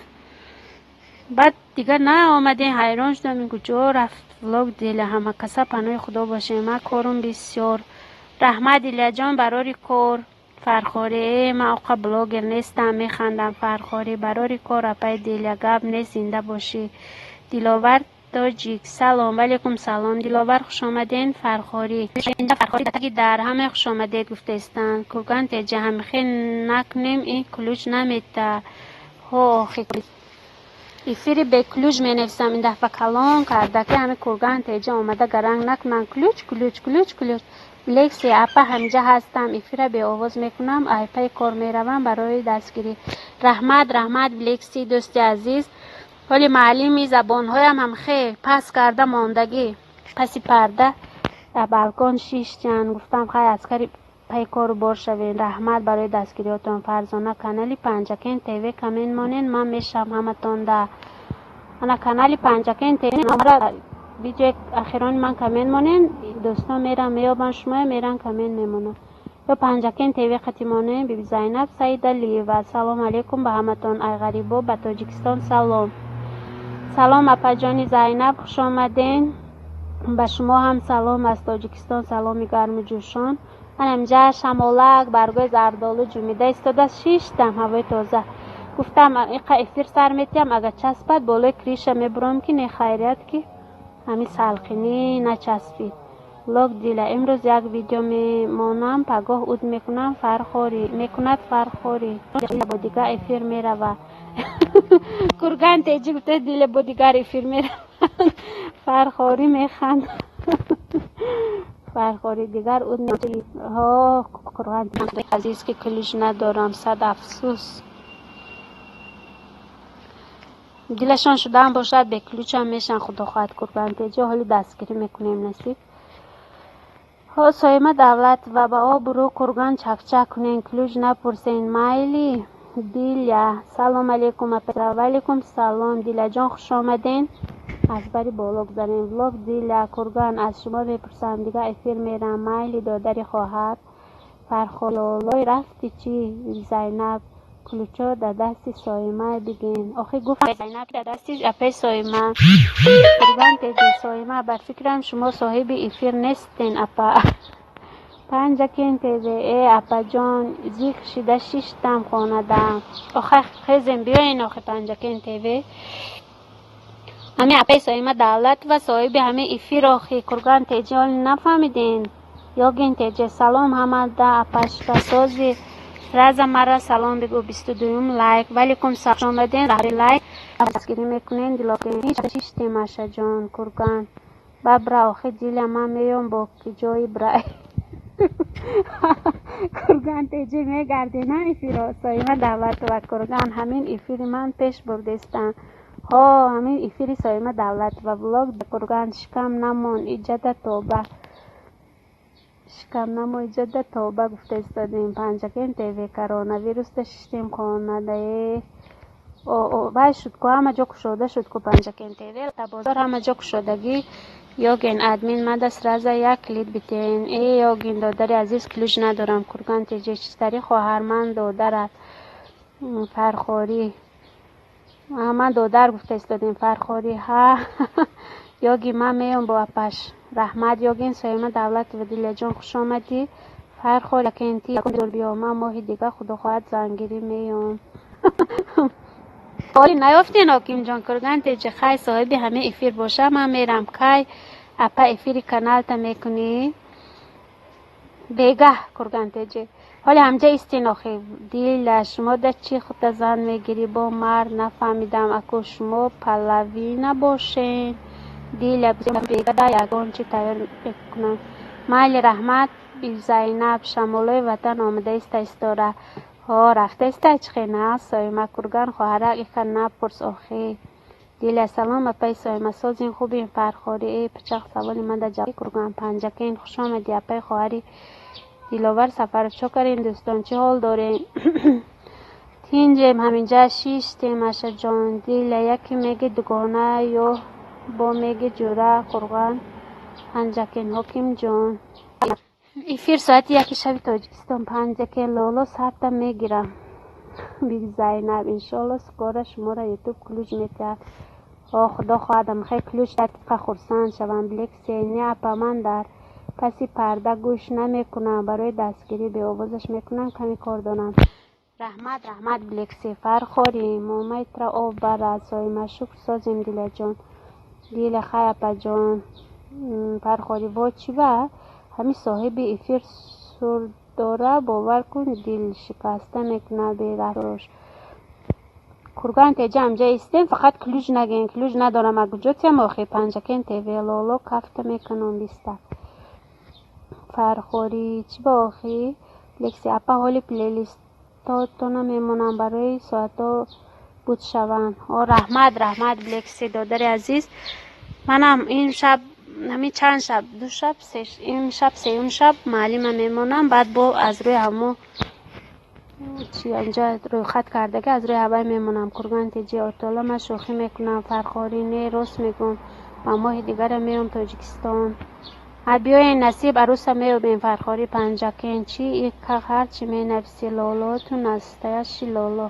баъд дигар наомадем, ҳайрон шудам, ин куҷо рафт? Влог Диля, ҳама каса паноҳи Худо бошем, ман корум бисёр. Раҳмат, Диляҷон, барори кор. Фархорӣ, э, ман оқа блогер нестам, механдам. Фархорӣ, барори кор, апаи Диля, гап нест, зинда бошӣ. Диловар Тоҷик, салом. Валейкум салом, Диловар, хушомаден. Фархорӣ, дар ҳама хушомадед гуфтаистанд. Курган теҷа, ҳамихел накунем, ин ключ намета. Ҳо, охи эфири беключ менависам ин дафъа, калон карда, ки ҳами Курган теҷа омада гаранг накунанд. Ключ, ключ, ключ, ключ. Лекси, апа, ҳаминҷа ҳастам, эфира беовоз мекунам, айпаи кор меравам, барои дастгирӣ раҳмат. Раҳмат, Лекси, дӯсти азиз. Ҳоли муаллими забонҳоям ҳам хел пас карда мондагӣ, паси парда дар балкон шиштянд. Гуфтам, хай, аскари пай кору бор шавем. Раҳмат барои дастгириётон. Фарзона, канали Панҷакент ТВ коммент монен, ман мешавам ҳаматон да. Ана канали Панҷакент ТВ. Видеои ахирони ман коммент монен, дӯстон меран, меёбанд шумоя, меран, коммент мемонанд. Ё Панҷакен ТВ қати монем. Биби Зайнаб Саидалиева, салом алейкум ба ҳаматон, ай ғарибо ба Тоҷикистон салом. Салом, апаҷони Зайнаб, хуш омаден. Ба шумо ҳам салом аз Тоҷикистон, саломи гарму ҷӯшон. Ман инҷа шамолак, баргои зардолу ҷумида истода шиштам, ҳавои тоза. Гуфтам, иқа эфир сар метиҳам, агар часпад, болои крыша мебурам, ки не, хайрият, ки ҳамин салқинӣ начаспид. Влог Диля, имрӯз як видео мемонам, пагоҳ уд мекунам, фархорӣ мекунад, фархорӣ бо дигар эфир мерава. Курган теҷи гуфта, Диля бо дигар эфир мерава. Фархорӣ механд. Фархорӣ дигар уд. Ҳо, Курган азиз, ки ключ надорам, сад афсӯс. Дилашон шудаам бошад, бе ключ ам мешан, худо хоҳад. Курган теҷи, ҳоли дастгирӣ мекунем, насиб. Ҳо, Соима Давлатова, ба обрӯ Курган чакчак кунен, ключ напурсен, майли. Диля, салом алейкум. Ваалейкум салом, Диляҷон, хуш омаден. Аз бари боло гузарем. Влог Диля, Курган, аз шумо мепурсам, дигар эфир мерам, майли, додари хоҳар. Фархололой рафти чӣ? Зайнаб, ключ о дар дасти Соима бигин. Охи, гуфт Зайнаб, дар дасти апаи Соима. Курган теҷи, Соима, бар фикрам, шумо соҳиби эфир нестен, апа. Панҷакен ТВ, э апаҷон, зикр шида шиштам хонадам. Охай, хезем, биёен. Охи, Панҷакен ТВ, ҳамин апаи Соима Давлатова соҳиби ҳамин эфир. Охи, Курган теҷи, ҳоли нафаҳмиден. Ёгин теҷе, салом ҳамада, апашкасози раза мара салом бигӯ, 22-юм лайк. Валикум салом, омаден, лайк дастгирӣ мекунен. Дилошиштем, ашаҷон. Курган бабра. Охи, Диля, ман меём бо ки ҷои брай. Курган теҷи, мегардӣ на эфиро? Соима Давлатова, Курган, ҳамин эфири ман пеш бурдестам. Ҳо, ҳамин эфири Соима Давлатова. Влог Курган, шикам намон, иҷада тоба, шикам намо, иҷада тоба гуфта истодем. Панҷакен ТВ, коронавируста шиштем хонадае. Вай шуд ку, ҳама ҷо кушода шуд ку. Панҷакен ТВ, бозор ҳама ҷо кушодагӣ. Ёген, админ мада сразу як клид битен. Э, Ёгин, додари азиз, ключ надорам. Курган теҷи, чистари хоҳарман додарат. Фархорӣ, ман додар гуфта истодем. Фархорӣ, ҳа, Ёги, ман меём бо апаш. Раҳмат, Ёгин. Соима Давлатова, Диляҷон, хуш омадӣ. Фархор кенти биё, ман моҳи дига, худо хоҳад, зангирӣ меём. Оли наёфтен, Ҳокимҷон. Курган теҷи, хай, соҳиби ҳамин эфир боша, ман мерам. Кай, апа, эфири каналта мекунӣ? Бегаҳ, Курган теҷи, ҳоли ҳамҷа истин. Охи, Дила, шумо да чӣ худта зан мегирӣ бо мард, нафаҳмидам. Аку шумо палавӣ набошен. Диля, бегада ягон чӣ тайёр мекунам, майли. Раҳмат, Зайнаб, шамолои ватан омада иста истора. Ҳо, рафта иста чихе на. Соима, Курган хоҳарак, иха напурс. Охи, Диля, салом, апаи Соима, созин, хубин? Фархорӣ, э пичақ, саволи ман да ҷавоб. Курган, Панҷакен, хуш омадӣ, апаи хоҳари Диловар Сафаров. Чо карем, дӯстон, чӣ ҳол дорем? Тинҷем, ҳаминҷа шиштем, ашаҷон. Диля, яке меги дугона ё бо меги ҷура. Қурган, Панҷакен, Ҳокимҷон, эфир соати 1 шаби Тоҷикистон. Панҷакен, лоло, сарта мегирам. Биби Зайнаб, иншоалло, скоро шуморо Ютуб ключ метиҳад. О, худо хоҳадам, хе ключ дақиқа хурсанд шавам. Лексе не, апа, ман дар паси парда гӯш намекунам, барои дастгирӣ беовозаш мекунам, каме кор дорам. Раҳмат, раҳмат, Блексе. Фархорӣ, момайтра об барад. Соима, шукр, созем, Дилаҷон. Диля, хай, апаҷон. Фархорӣ, во, чӣ ба ҳамин соҳиби эфир сурдора, бовар кун, дилшикаста мекунад бераҳрош. Курган теҷа, ҳамҷа истем, фақат ключ нагӯен, ключ надорам, а куҷо тиям охи? Панҷакен ТВ, лоло, кафта мекунам биста. Фархорӣ, чӣ ба охи? Лекси, апа, ҳоли плейлистотона мемонам, барои соатҳо буд шаванд. О, раҳмат, раҳмат, Блекси, додари азиз. Манам ин шаб, ҳамин чанд шаб, ду шаб, ин шаб сеюм шаб маълима мемонам, баъд бо аз рӯи ҳамо чи инҷа рӯйхат кардага, аз рӯи ҳавай мемонам. Курган теҷи, отола, ман шӯхӣ мекунам. Фархорӣ, не, рост мегӯм. Ба моҳи дигара меом Тоҷикистон. Ҳа, биёен, насиб аруса меёбем. Фархорӣ Панҷакен чӣ ҳарчи менависӣ, лоло, ту настоящий лоло.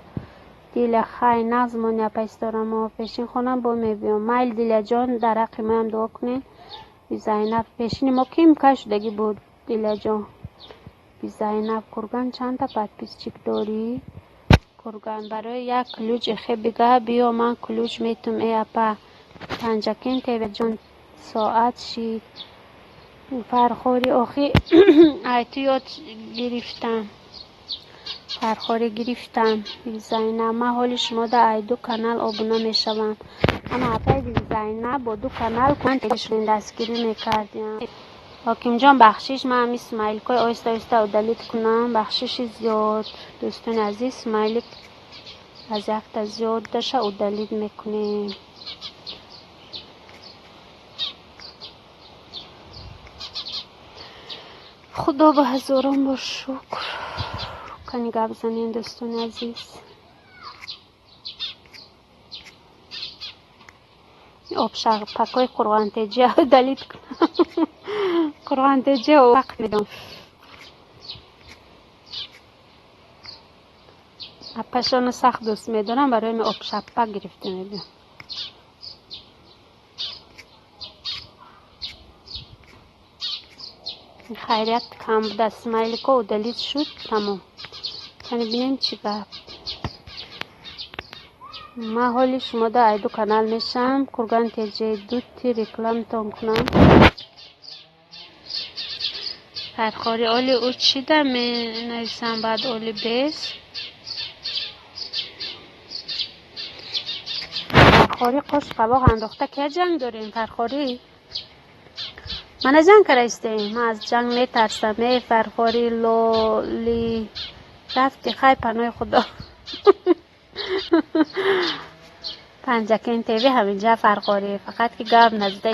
Диля, хай, нағз мони, апай Ситора, мо пешин хонам бо мебиём. Майли, Диляҷон, дар ҳаққи моям дуо кунед. Зайнаб, пешини мо ким кай шудагӣ буд, Диляҷон? Зайнаб, Курган чандта подписчик дорӣ? Курган, барои як ключ эхе бига, биё, ман ключ метум. Э, апа, Панҷакен ТВ-ҷон, соат шид. Фархорӣ, охи ай ту ёд гирифтам. Фархорӣ, гирифтам. Зайнаб, ман ҳоли шумода ай ду канал обуна мешавам. Ана, апаи Зайнаб бо ду канал дастгирӣ мекардиям. Ҳокимҷон, бахшиш, ман ҳами смайликҳои оҳиста оҳиста удалить кунам. Бахшиши зиёд, дӯстони азиз, смайлик аз якта зиёд даша удалить мекунем. Худо ба ҳазорон бор шукр. Кани гап занем, дӯстони азиз. Обшарпакҳои Қурғонтеҷа удалить кунам. Қурғонтеҷа вақт медом. Апашоно сахт дӯст медорам, барои ҳамин обшаппак гирифта мебиём. Хайрият, кам буда, смайлико удалить шуд, тамом. Кани бинем, чӣ гап. Ман ҳоли шумода ай ду канал мешавам. Курган теҷе, дути рекламатон кунам. Фархорӣ, оли ӯ чида менависам, баъд оли бес. Фархорӣ, қош қабоқ андохта, кия ҷанг дорем, Фархорӣ? Мана ҷанг кара истем. Ман аз ҷанг метарсам. Э, Фархорӣ, лоли рафти, хай, паноҳи Худо. Панҷакен ТВ ҳаминҷа, Фархорӣ, фақат ки гап назида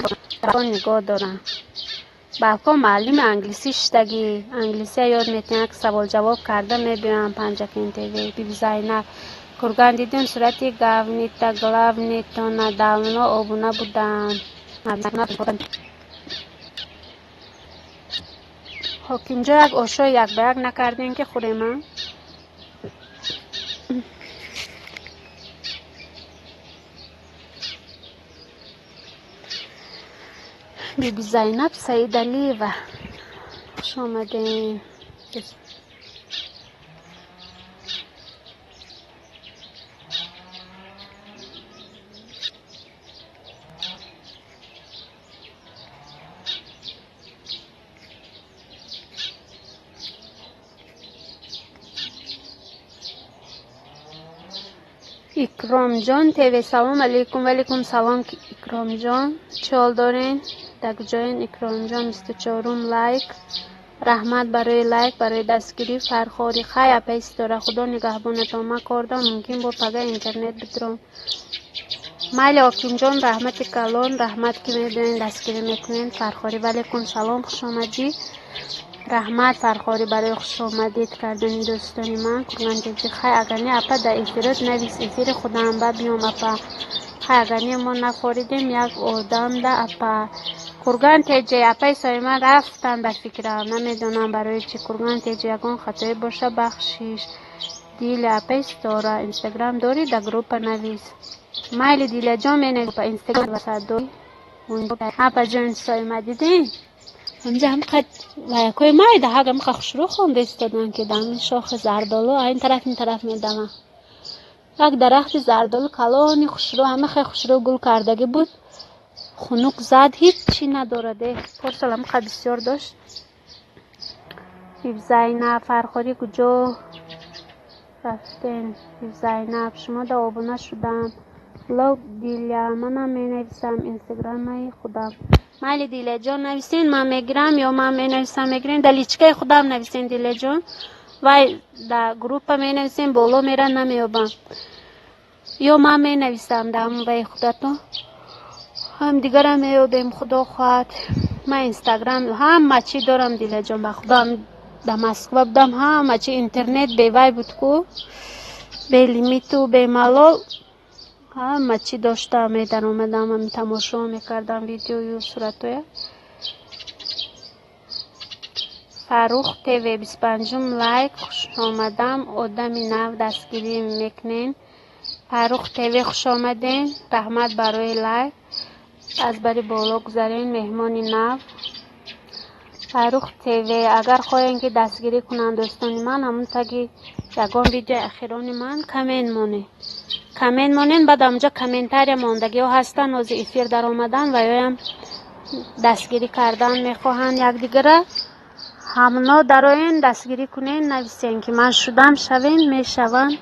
нигоҳ дорам. Балкон муаллими англисӣ шиштагӣ, англисия ёд метиҳанд, ки савол-ҷавоб карда мебиёям. Панҷакен ТВ, биби Зайнаб, Курган дидем, сурати гавнита главнитона, давно обуна будам. Ҳокимҷо, як ошои як ба як накардем, ки хӯрема. Биби Зайнаб Саидалиева, хуш омадем. Икромҷон ТВ, салом алейкум. Валейкум салом, Икромҷон, чӣ ҳол дорен, дар куҷоен, Икромҷон? 24-ум лайк, раҳмат барои лайк, барои дастгирӣ. Фархорӣ, хай, апаи Ситора, Худо нигаҳбонатон, ман кор дорам, мумкин бо пага интернет бидром. Майли, Ҳокимҷон, раҳмати калон, раҳмат, ки мебиёен, дастгирӣ мекунен. Фархорӣ, валейкум салом, хушомадӣ. Раҳмат, Фархорӣ, барои хушомадид кардани дӯстони ман. Кургантеҷи, хай, агар не, апа, дар эфирот навис, эфири худам ба биём, апа. Хай, агар не, мо нафоридем як одамда, апа. Курган теҷе, апаи Соима рафтан, ба фикрам, намедонам барои чӣ. Курган теҷе, ягон хатое боша, бахшиш. Диля, апаи Ситора, Инстаграм дорӣ? Дар группа навис. Майли, Диляҷон, менавис инстаграм. Апаҷон Соима, дидем, ҳамҷа ҳамқад ваякҳои майда ҳаг ҳамқа хушрӯ хонда истодан, ки дар шохи зардолу ин тараф, ин тараф медаванд. Як дарахти зардолу калони хушрӯ, ҳама хеле хушрӯ гул кардагӣ буд, хунук зад, ҳиччи надорад. Э, порсол ҳамқа бисёр дошт. Зайнаб, Фархорӣ, куҷо рафтен? Зайнаб, шумо да обуна шудам. Ло, Диля, манам менависам инстаграмаи худам. Майли, Диляҷон, нависен, ман мегирам, ё ман менависам, мегирем. Дар личкаи худам нависен, Диляҷон. Вай дар группа менависем, боло мера, намеёбам. Ё ман менависам дар ваи худатон, ҳамдигарам меёбем, Худо хоҳад. Ман Инстаграм ҳама чӣ дорам, Диляҷон, ба Худо. Дар Москва будам, ҳама чи интернет бевай буд ку, белимиту бемалол. Ҳама чӣ доштам, медаромадам, ҳами тамошо мекардам видеою суратоя. Фаррух ТВ 25-ум лайк, хушомадам, одами нав дастгирӣ мекунен. Фаррух ТВ, хуш омаден, раҳмат барои лайк. Аз бари боло гузарен, меҳмони нав. Фаррух ТВ, агар хоҳем ки дастгирӣ кунанд дӯстони ман, ҳамун таги ягон видеои ахирони ман коммент монед. Коммент монед, баъд ҳамунҷо комментария мондагиҳо ҳастанд, ҳозир эфир даромадан ва ёям дастгирӣ кардан мехоҳанд якдигара. Ҳамно дароен, дастгирӣ кунен, нависен ки ман шудам, шавен, мешаванд.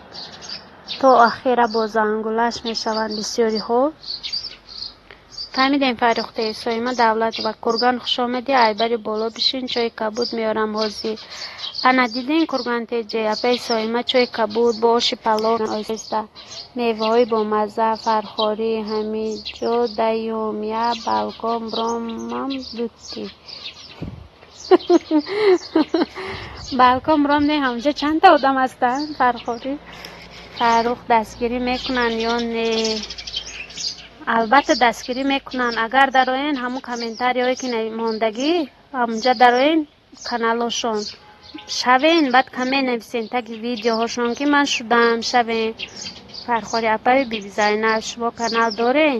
То ахира бо зангулаш мешаванд бисёриҳо. Фаҳмидем, Фаррух ТВ, Соима Давлатова, Курган, хуш омадӣ, айбари боло бишин, чойи кабуд меорам ҳозир. Ана дидин, Курган теҷе, апаи Соима чойи кабуд бо оши палов оҳиста, меваҳои бомазза, фархорӣ, ҳамиҷо даюм, я балкон бромам дутти. Балкон бром не, ҳамҷо чандта одам ҳастанд, фархорӣ. Фаррух, дастгирӣ мекунанд ё не? Албатта дастгирӣ мекунанд. Агар дароен, ҳамун комментариҳое ки мондагӣ, ҳамунҷа дароен, каналошон шавен, баъд коммент нависен таги видеоҳошон ки ман шудам, шавен. Фархори, апаи Биби Зайнаб, шумо канал дорен?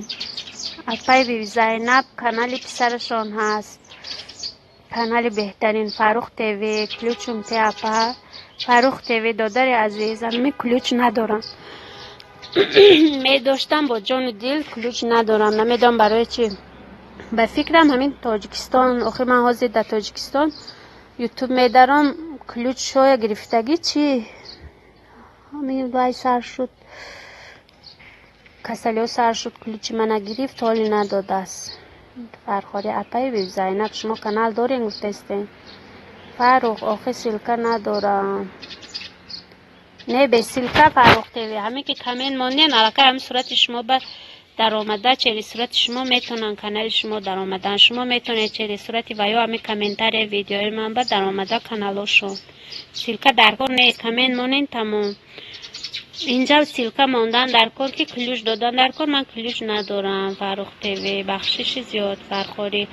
Апаи Биби Зайнаб канали писарашон ҳаст. Канали беҳтарин. Фаррух ТВ, ключум те апа. Фаррух ТВ, додари азиз, ами ключ надорам. Медоштам бо ҷону дил, ключ надорам. Намедонам барои чӣ. Ба фикрам, ҳамин Тоҷикистон, охир ман ҳозир дар Тоҷикистон ютуб медаром, ключ шоя гирифтагӣ чӣ? Ҳамин вай сар шуд. Касалиҳо сар шуд, ключи мана гирифт, ҳоли надодааст. Фархори, апаи Биби Зайнаб, шумо канал дорем гуфтестем. Фаррух, охи ссылка надорам. Не, без ссылка, Фаррух ТВ. Ҳамин ки коммент монден, аллакай ҳамин сурати шумо ба даромада, через сурати шумо метавонанд канали шумо даромадан. Шумо метавонед через сурати ва ё ҳамин комментария видеои ман ба даромада каналошон. Ссылка дар кор нест, коммент монен, тамом. Инҷа ссылка мондан дар кор ки ключ додан дар кор, ман ключ надорам, Фаррух ТВ, бахшиши зиёд. Фархорӣ,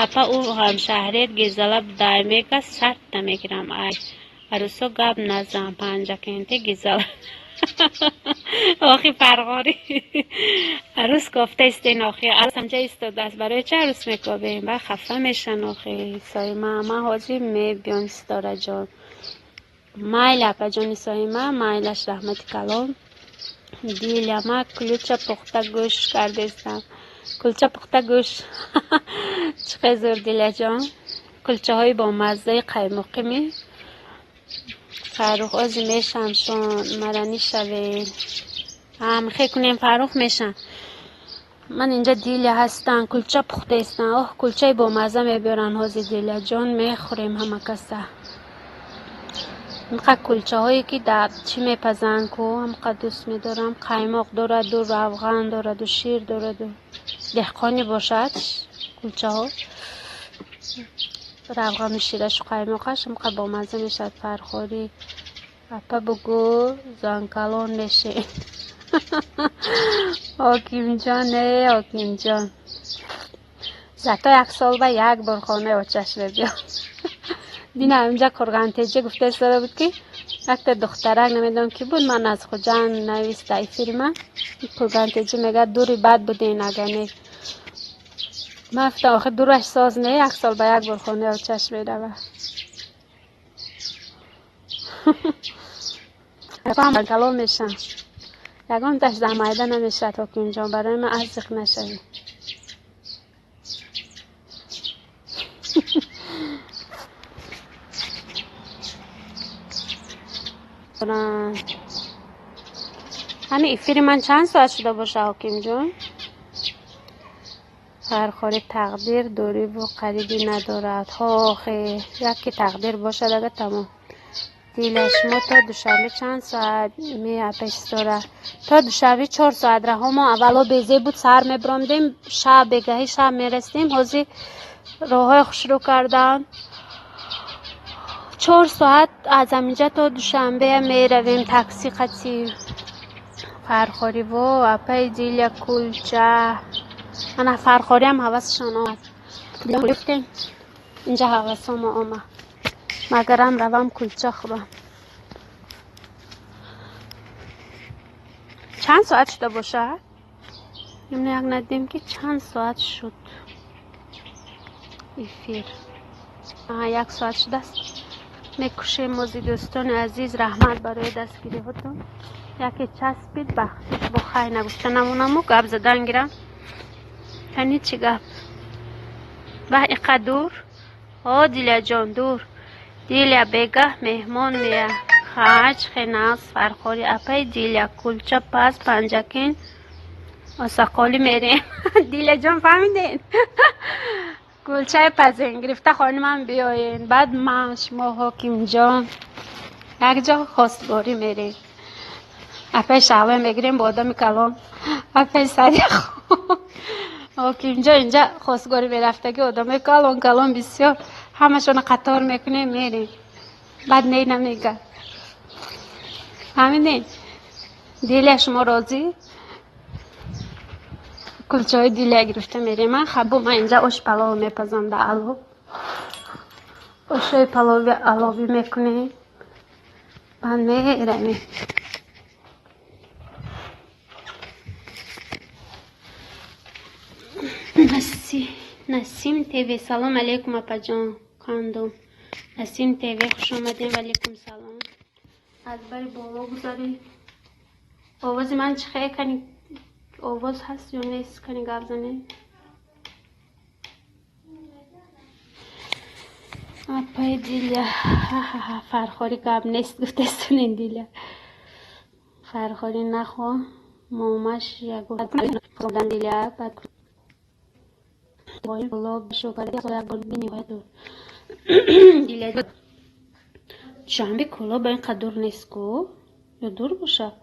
апа, ӯ ҳамшаҳрият гизала дай мега, сартта мегирам. Ай арӯсо гап назан, панҷакенте гизала. Охи Фарғорӣ, арӯс кофта истен, охи арӯс ҳамҷа истодааст, барои чӣ арӯс мекобем? Ба хафа мешан охи. Соима, ман ҳозир мебиём, Ситораҷон. Майли, апаҷони Соима, майлаш, раҳмати калон. Диля, ма кулча пухта гӯш кардестам. Кулча пухта гӯш. Чӣ хел зур, Диляҷон. Кулчаҳои бомаззаи қаймоқими. Фаррух, ози мешам шон, мара нишавед. Ҳамхе кунем, Фаррух, мешам. Ман инҷа Диля ҳастам, кулча пухтаистам. Оҳ, кулчаи бомазза мебиёранд ҳозир, Диляҷон, мехӯрем ҳама каса. Инқа кулчаҳое ки дар чӣ мепазанд ку, ҳамқа дӯст медорам. Қаймоқ дораду, равған дораду, шир дораду. Деҳқонӣ бошад кулчаҳо. Равғану ширашу қаймоқаш ҳамқа бомазза мешавад. Фархорӣ, апа, бугӯ, занкалон мешем. Ҳокимҷон, э Ҳокимҷон. Зато як сол ба як бор хонаи очаш мебиёд. Дина инҷа Қурғантеҷа гуфта истода буд ки якта духтарак, намедонам ки буд, ман аз Хуҷанд нависта эфири ман. Қурғантеҷа мегӯяд, дури бад буден агар не. Ман гуфтам, охир дураш соз не, як сол ба як бор хонаи очаш меравад. Калон мешам. Ягонташ замайда намешавад, Ҳокимҷон, барои ман азиқ нашавӣ. Ҳамин эфири ман чанд соат шуда боша, Ҳокимҷон? Фархори, тақдир дуриву қарибӣ надорад. Ҳо, охе, яке тақдир бошад ага, тамом. Диля, шумо то Душанбе чанд соат меапестора? То Душанбе 4 соат раҳо. Мо аввало безе буд, саҳар мебиромдем, шаб бегаҳӣ шаб мерасидем. Ҳозир роҳҳои хушрӯ карданд. 4 соат аз ҳаминҷа то Душанбе меравем такси қатӣ. Фархорӣ во апаи Диля кулча. Ана фархориам ҳавасшон омад. Гуфтем инҷа ҳавасомо омад. Магарам равам кулча хӯрам. Чанд соат шуда бошад? Як надидем ки чанд соат шуд эфир. Як соат шудааст. Мекушем мози дӯстони азиз, раҳмат барои дастгириҳотон. Яке часпид, бахшиш бо хай нагуфта намонаму гап задан гирам. Кани чӣ гап? Баҳ иқа дур? О Диляҷон дур. Диля бегаҳ меҳмон мея. Хач хенас фархори апаи Диля кулча пас панҷакин осақолӣ мерем. Диляҷон фаҳмиден? Кулчаи пазен гирифта хонимам биёен. Баъд ман шумо ҳокимҷон якҷо хостгорӣ мерем. Апаи шаҳве мегирем бо одами калон. Апаи сари ҳокимҷон инҷа хостгорӣ мерафтаги одамои калон калон бисёр ҳамашона қатор мекунем мерем. Баъд не намега. Фаҳмиден? Диля шумо розӣ? Кулчаҳои Диля гирифта мерем. Ман хабо ман инҷа ош палов мепазам дар алов. Ошои палови аловӣ мекунем. Баъд меравем. Насим ТВ. Салом алейкум апаҷон. Қандум. Насим ТВ хуш омадем. Валейкум салом. Аз бари боло гузарем. Овози ман чӣ хел кани овоз ҳаст ё нест кани гап занем? Апаи Диля фархорӣ гап нест гуфтестунен Диля. Фархорӣ нахо момаш ягон Диля бад Диля Душанбе Кӯлоб ба ин қадр дур нест ку? Ё дур бошад?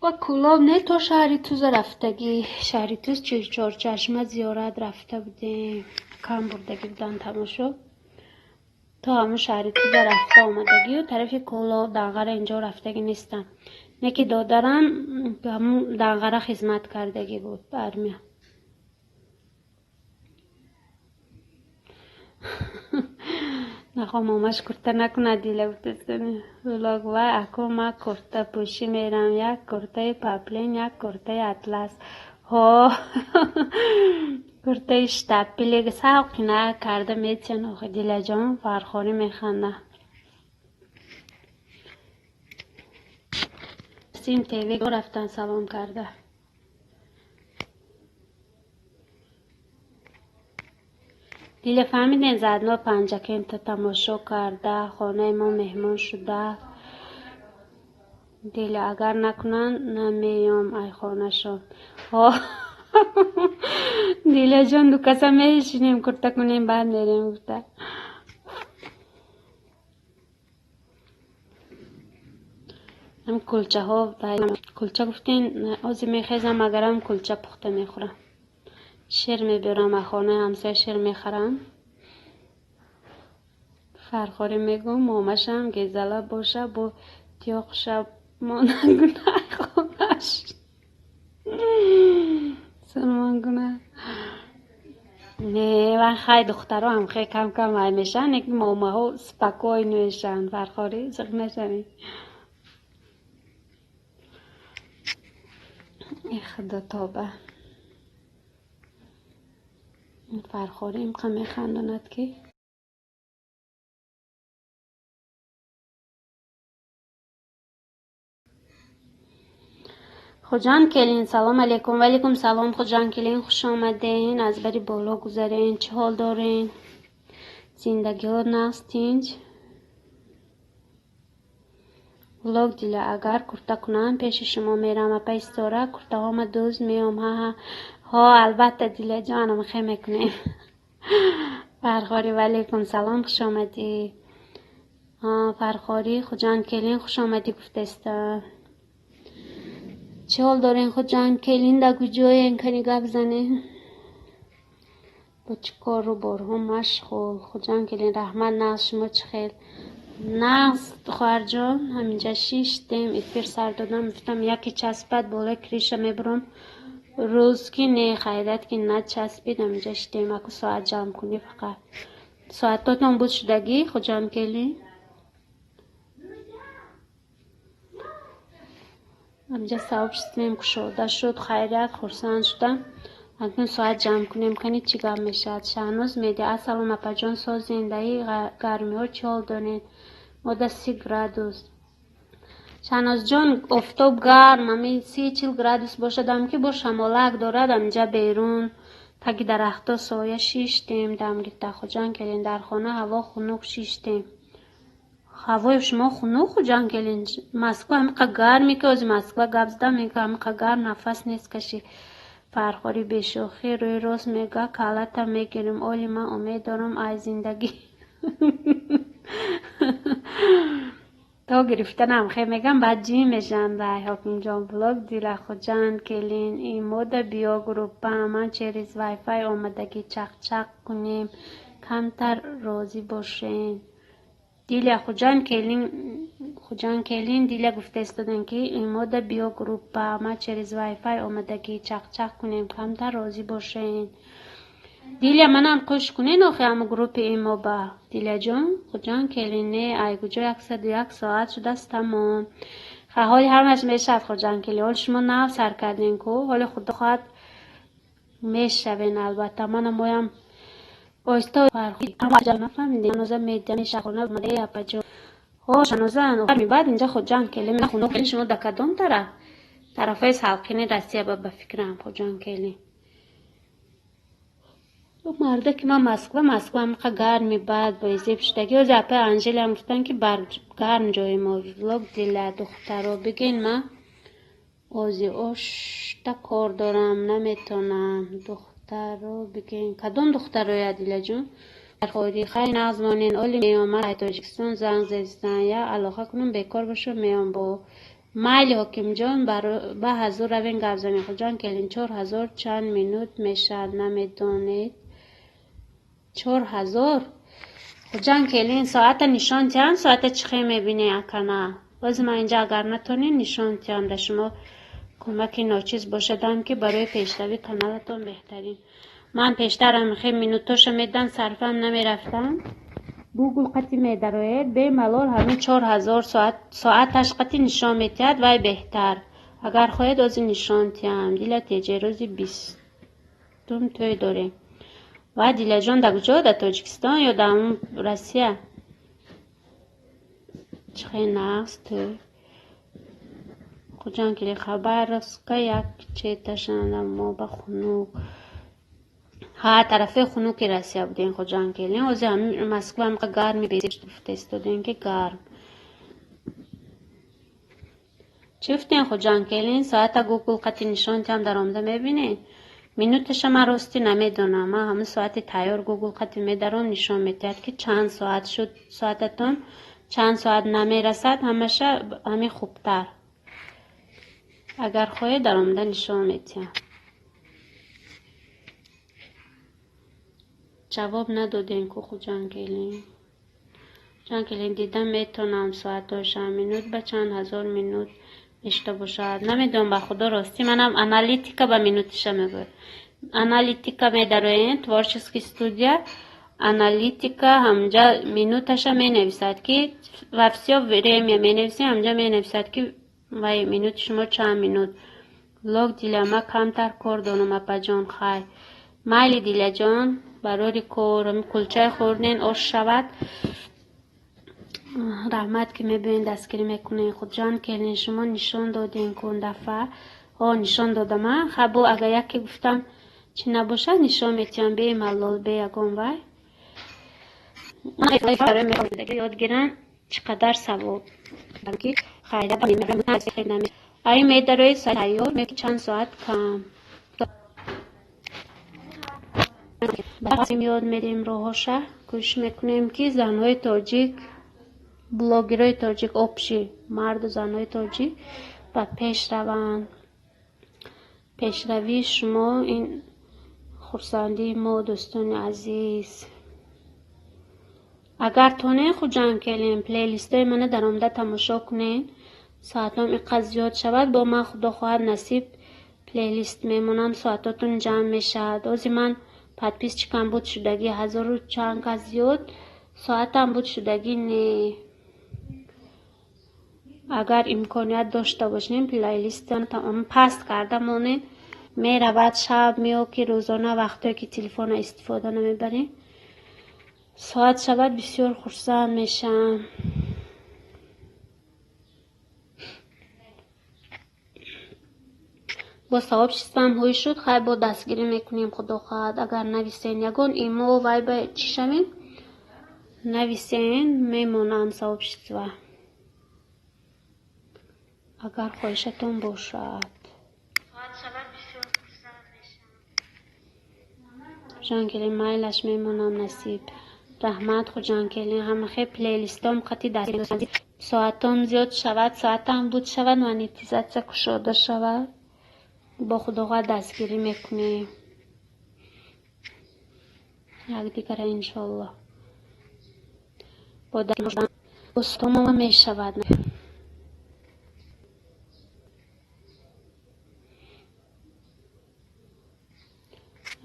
Ва Кӯлоб не то шаҳри Туза рафтагӣ. Шаҳри Туз Чорчашма зиёрат рафта будем. Кам бурдагӣ будан тамошо. То ҳамун шаҳри Туза рафта омадагию тарафи Кӯлоб Данғара инҷо рафтагӣ нестам. Не ки додарам ҳамун Данғара хизмат кардагӣ буд армия. Нахо момаш курта накунад Диля гуфтастани. Влог вай ако ма курта пӯшӣ мерам. Як куртаи паплин, як куртаи атлас. Ҳо куртаи штапили савқина карда метиҳанд охи Диляҷон фархорӣ механда. Сим ТВ рафтан салом карда. Диля фаҳмиден заодно Панҷакента тамошо карда, хонаи мо меҳмон шуда. Диля агар накунанд намеём ай хонашон. Ҳо Диляҷон ду каса мешинем курта кунем баъд мерем гуфта. Ҳам кулчаҳо кулча гуфтен ҳозир мехезам агарам кулча пухта мехӯрам. Шир мебиёрам аз хонаи ҳамсоя шир мехарам. Фархорӣ мегӯм момашам гезала боша бо тиёқша монагуна хонаш. Сулмонгуна. Не вай хай духтаро ҳам хел кам кам вай мешаванд, лекин момаҳо спокойно мешаванд. Фархорӣ зиқ нашавӣ. Э худо тоба. Фархорӣ инқа механдонад ки Хуҷанд келин салом алейкум. Валейкум салом Хуҷанд келин хуш омаден. Аз бари боло гузарен. Чӣ ҳол дорен? Зиндагиҳо нағз тинҷ? Влог Диля агар курта кунам пеши шумо мерам. Апаи Ситора куртаҳома дӯз меём. Ҳа ҳо албатта Диляҷон хе мекунем. Фархорӣ валейкум салом хуш омадӣ. Фархорӣ Хуҷанд келин хуш омадӣ гуфтаста. Чӣ ҳол дорен Хуҷанд келин дар куҷоен кани гап занем? Бо чӣ кору борҳо машғул? Хуҷанд келин раҳмат нағз шумо чӣ хел? Нағз, хоҳарҷон, ҳаминҷа шиштем, эфир сар додам, гуфтам яке часпад, болои крыша мебурам. Рӯз ки не, хайрият ки начаспид, ҳаминҷа шиштем, аку соат ҷамъ кунӣ фақат. Соатотон буд шудагӣ, Хуҷанд келин? Ҳаминҷа сообществоем кушода шуд, хайрият, хурсанд шудам. Акнун соат ҷамъ кунем, кани чӣ гап мешавад. Шаҳноз медиа, ассалом апаҷон, соз зиндаи гармиҳо чӣ ҳол доред? Мода 30 градус. Шаҳнозҷон, офтоб гарм, ҳамин 30-40 градус бошадам ки бо шамолак дорад, ҳаминҷа берун таги дарахтҳо соя шиштем, дам гирифта. Хуҷанд келин, дар хона ҳаво хунук шиштем. Ҳавои шумо хунук, Хуҷанд келин? Москва ҳамиқа гарме ки ҳозир Москва гап задам, мега ҳамиқа гарм нафас нест кашӣ. Фархорӣ бешӯхӣ рӯи рост мега калата мегирем. Оли ман умед дорам ай зиндагӣ. То гирифтанам хе мегам, баъд ҷӣ мешавам. Вай Ҳокимҷон блог дила Хуҷанд келин имода биё группа ман через вайфай омадагӣ чақчақ кунем, камтар розӣ бошем. Диля Хуҷанд келин, Хуҷанд келин Диля гуфта истоданд ки имода биё группа ман через вайфай омадагӣ чақчақ кунем, камтар розӣ бошем. Диля манам қӯш кунен охи ҳама группи имо ба. Диляҷон, Хуҷанд келин не, ай куҷо 101 соат шудааст тамом. Ха ҳоли ҳамаш мешавад Хуҷанд келин. Ҳоли шумо нав сар кардем ку, ҳоли худо хоҳад мешавен албатта. Мана моям оҳиста нафаҳмидем. Шаноза медиа мешахона апаҷон. Ҳо Шаноза, баъд инҷа Хуҷанд келин хунук келин шумо да кадом тараф? Тарафҳои салқини Россия ба фикрам Хуҷанд келин. Марда ки ман Москва, Москва ҳамиқа гарми бад боизеб шудагӣ. Ҳозир апаи Анжелиам гуфтанд ки гарм ҷои мо. Влог дила духтаро бигин ман ози ошта кор дорам, наметонам. Духтаро бигин. Кадом духтароя, Дилаҷон? Фархорӣ хай нағз монен, оли меём, ман ай Тоҷикистон занг зестан, я алоқа кунам, бекор бошам меём бо. Майли Ҳокимҷон, ба ҳазур равен гап занем. Хуҷанд келин 4000 чанд минут мешавад, намедонед? 4000? Хуҷанд келин соата нишон тиҳам, соата чӣ хел мебинед акана? Боз ман инҷа агар натонед нишон тиҳам, да шумо кӯмаки ночиз бошадам ки барои пешравии каналатон беҳтарин. Ман пештарам хел минутоша медам, сарфам намерафтам. Гугл қати медароед, бемалол ҳамин 4000 соат соаташ қати нишон метиҳад, вай беҳтар. Агар хоҳед ҳозир нишон тиҳам. Дила теҷе рӯзи 20-ум тӯй дорем. Ва Дилаҷон дар куҷо? Дар Тоҷикистон ё дар Россия? Чӣ хел нағз тӯй. Хуҷанд келин Хабаровска як четашанда мо ба хунук. Ҳа, тарафи хунуки Россия будем Хуҷанд келин. Ҳозир ҳамин Москва ҳамиқа гарми гуфта истодем ки гарм. Чӣ гуфтем Хуҷанд келин? Соата Гугл қати нишон тиҳам даромада мебинед? Минуташа ман ростӣ намедонам. Ман ҳамин соати тайёр Гугл қати медаром, нишон метиҳад ки чанд соат шуд соататон, чанд соат намерасад, ҳамаша ҳамин хубтар. Агар хоҳед даромада нишон метиҳам. Ҷавоб надодем ку Хуҷанд келин. Хуҷанд келин дида метонам соатоша, минут ба чанд ҳазор минут мешуда бошад. Намедонам ба худо ростӣ, манам аналитика ба минутиша мегӯяд. Аналитика медароем, творческий студия, аналитика ҳамҷа минуташа менависад ки во всё время менависем, ҳамҷа менависад ки вай минути шумо чанд минут. Влог Диля, ман камтар кор дорам апаҷон, хай. Майли Диляҷон, барори кор, кулчаи хӯрден ош шавад. Раҳмат ки мебинед, дастгирӣ мекунед. Хуҷанд келин шумо нишон додем кун дафъа. Ҳо, нишон додам, а? Ха бо агар яке гуфтам чӣ набошад, нишон метиҳам бемалол, бе ягон вай. Ёд гиранд чӣ қадар савоб. Ки ай медарои тайёр чанд соат кам. Ёд медиҳем роҳоша, кӯшиш мекунем ки занҳои тоҷик, блогерҳои тоҷик общий, марду занҳои тоҷик ба пеш раванд. Пешравии шумо ин хурсандии мо, дӯстони азиз. Агар тонен, Хуҷанд келин, плейлистои мана даромада тамошо кунен, соатом иққад зиёд шавад, бо ман, худо хоҳад, насиб, плейлист мемонам, соатотон ҷамъ мешавад. Ози ман подписчикам буд шудагӣ ҳазору чанд кас зиёд, соатам буд шудагӣ не. Агар имконият дошта бошем, плейлистон паст карда монем, меравад шаб мео ки рӯзона вақтое ки телефона истифода намебарем, соат шавад, бисёр хурсанд мешавам. Бо сообществам ҳуй шуд, хай, бо дастгирӣ мекунем, худо хоҳад. Агар нависен ягон имо вай ба чӣ шавем, нависен, мемонам сообщество, агар хоҳишатон бошад. Хуҷанкелин, майлаш, мемонам, насиб. Раҳмат, Хуҷанкелин. Ҳамахе плейлистом қати соатом зиёд шавад, соатам буд шавад, монетизатсия кушода шавад, бо худоға дастгирӣ мекунем якдигара, иншоаллоҳ. Бо мешавад.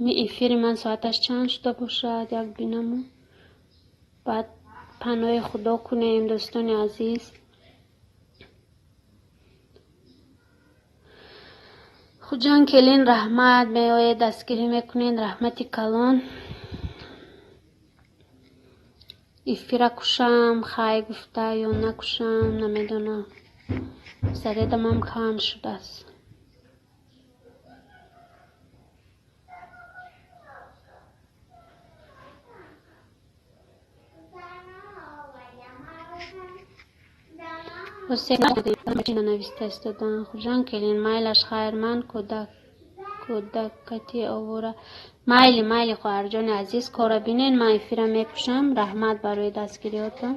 Ми эфири ман соаташ чанд шуда бошад, як бинаму баъд паноҳи худо кунем, дӯстони азиз. Хуҷан келин, раҳмат, меоед, дастгирӣ мекунед, раҳмати калон. Эфира кушам, хай гуфта ё накушам, намедонам, зарядамам кам шудааст. Нависта истодан. Хуҷан келин, майлаш, хайр, ман кӯдакати овора. Майли, майли, хоҳарҷони азиз, кора бинен, ман эфира мекушам. Раҳмат барои дастгириётон.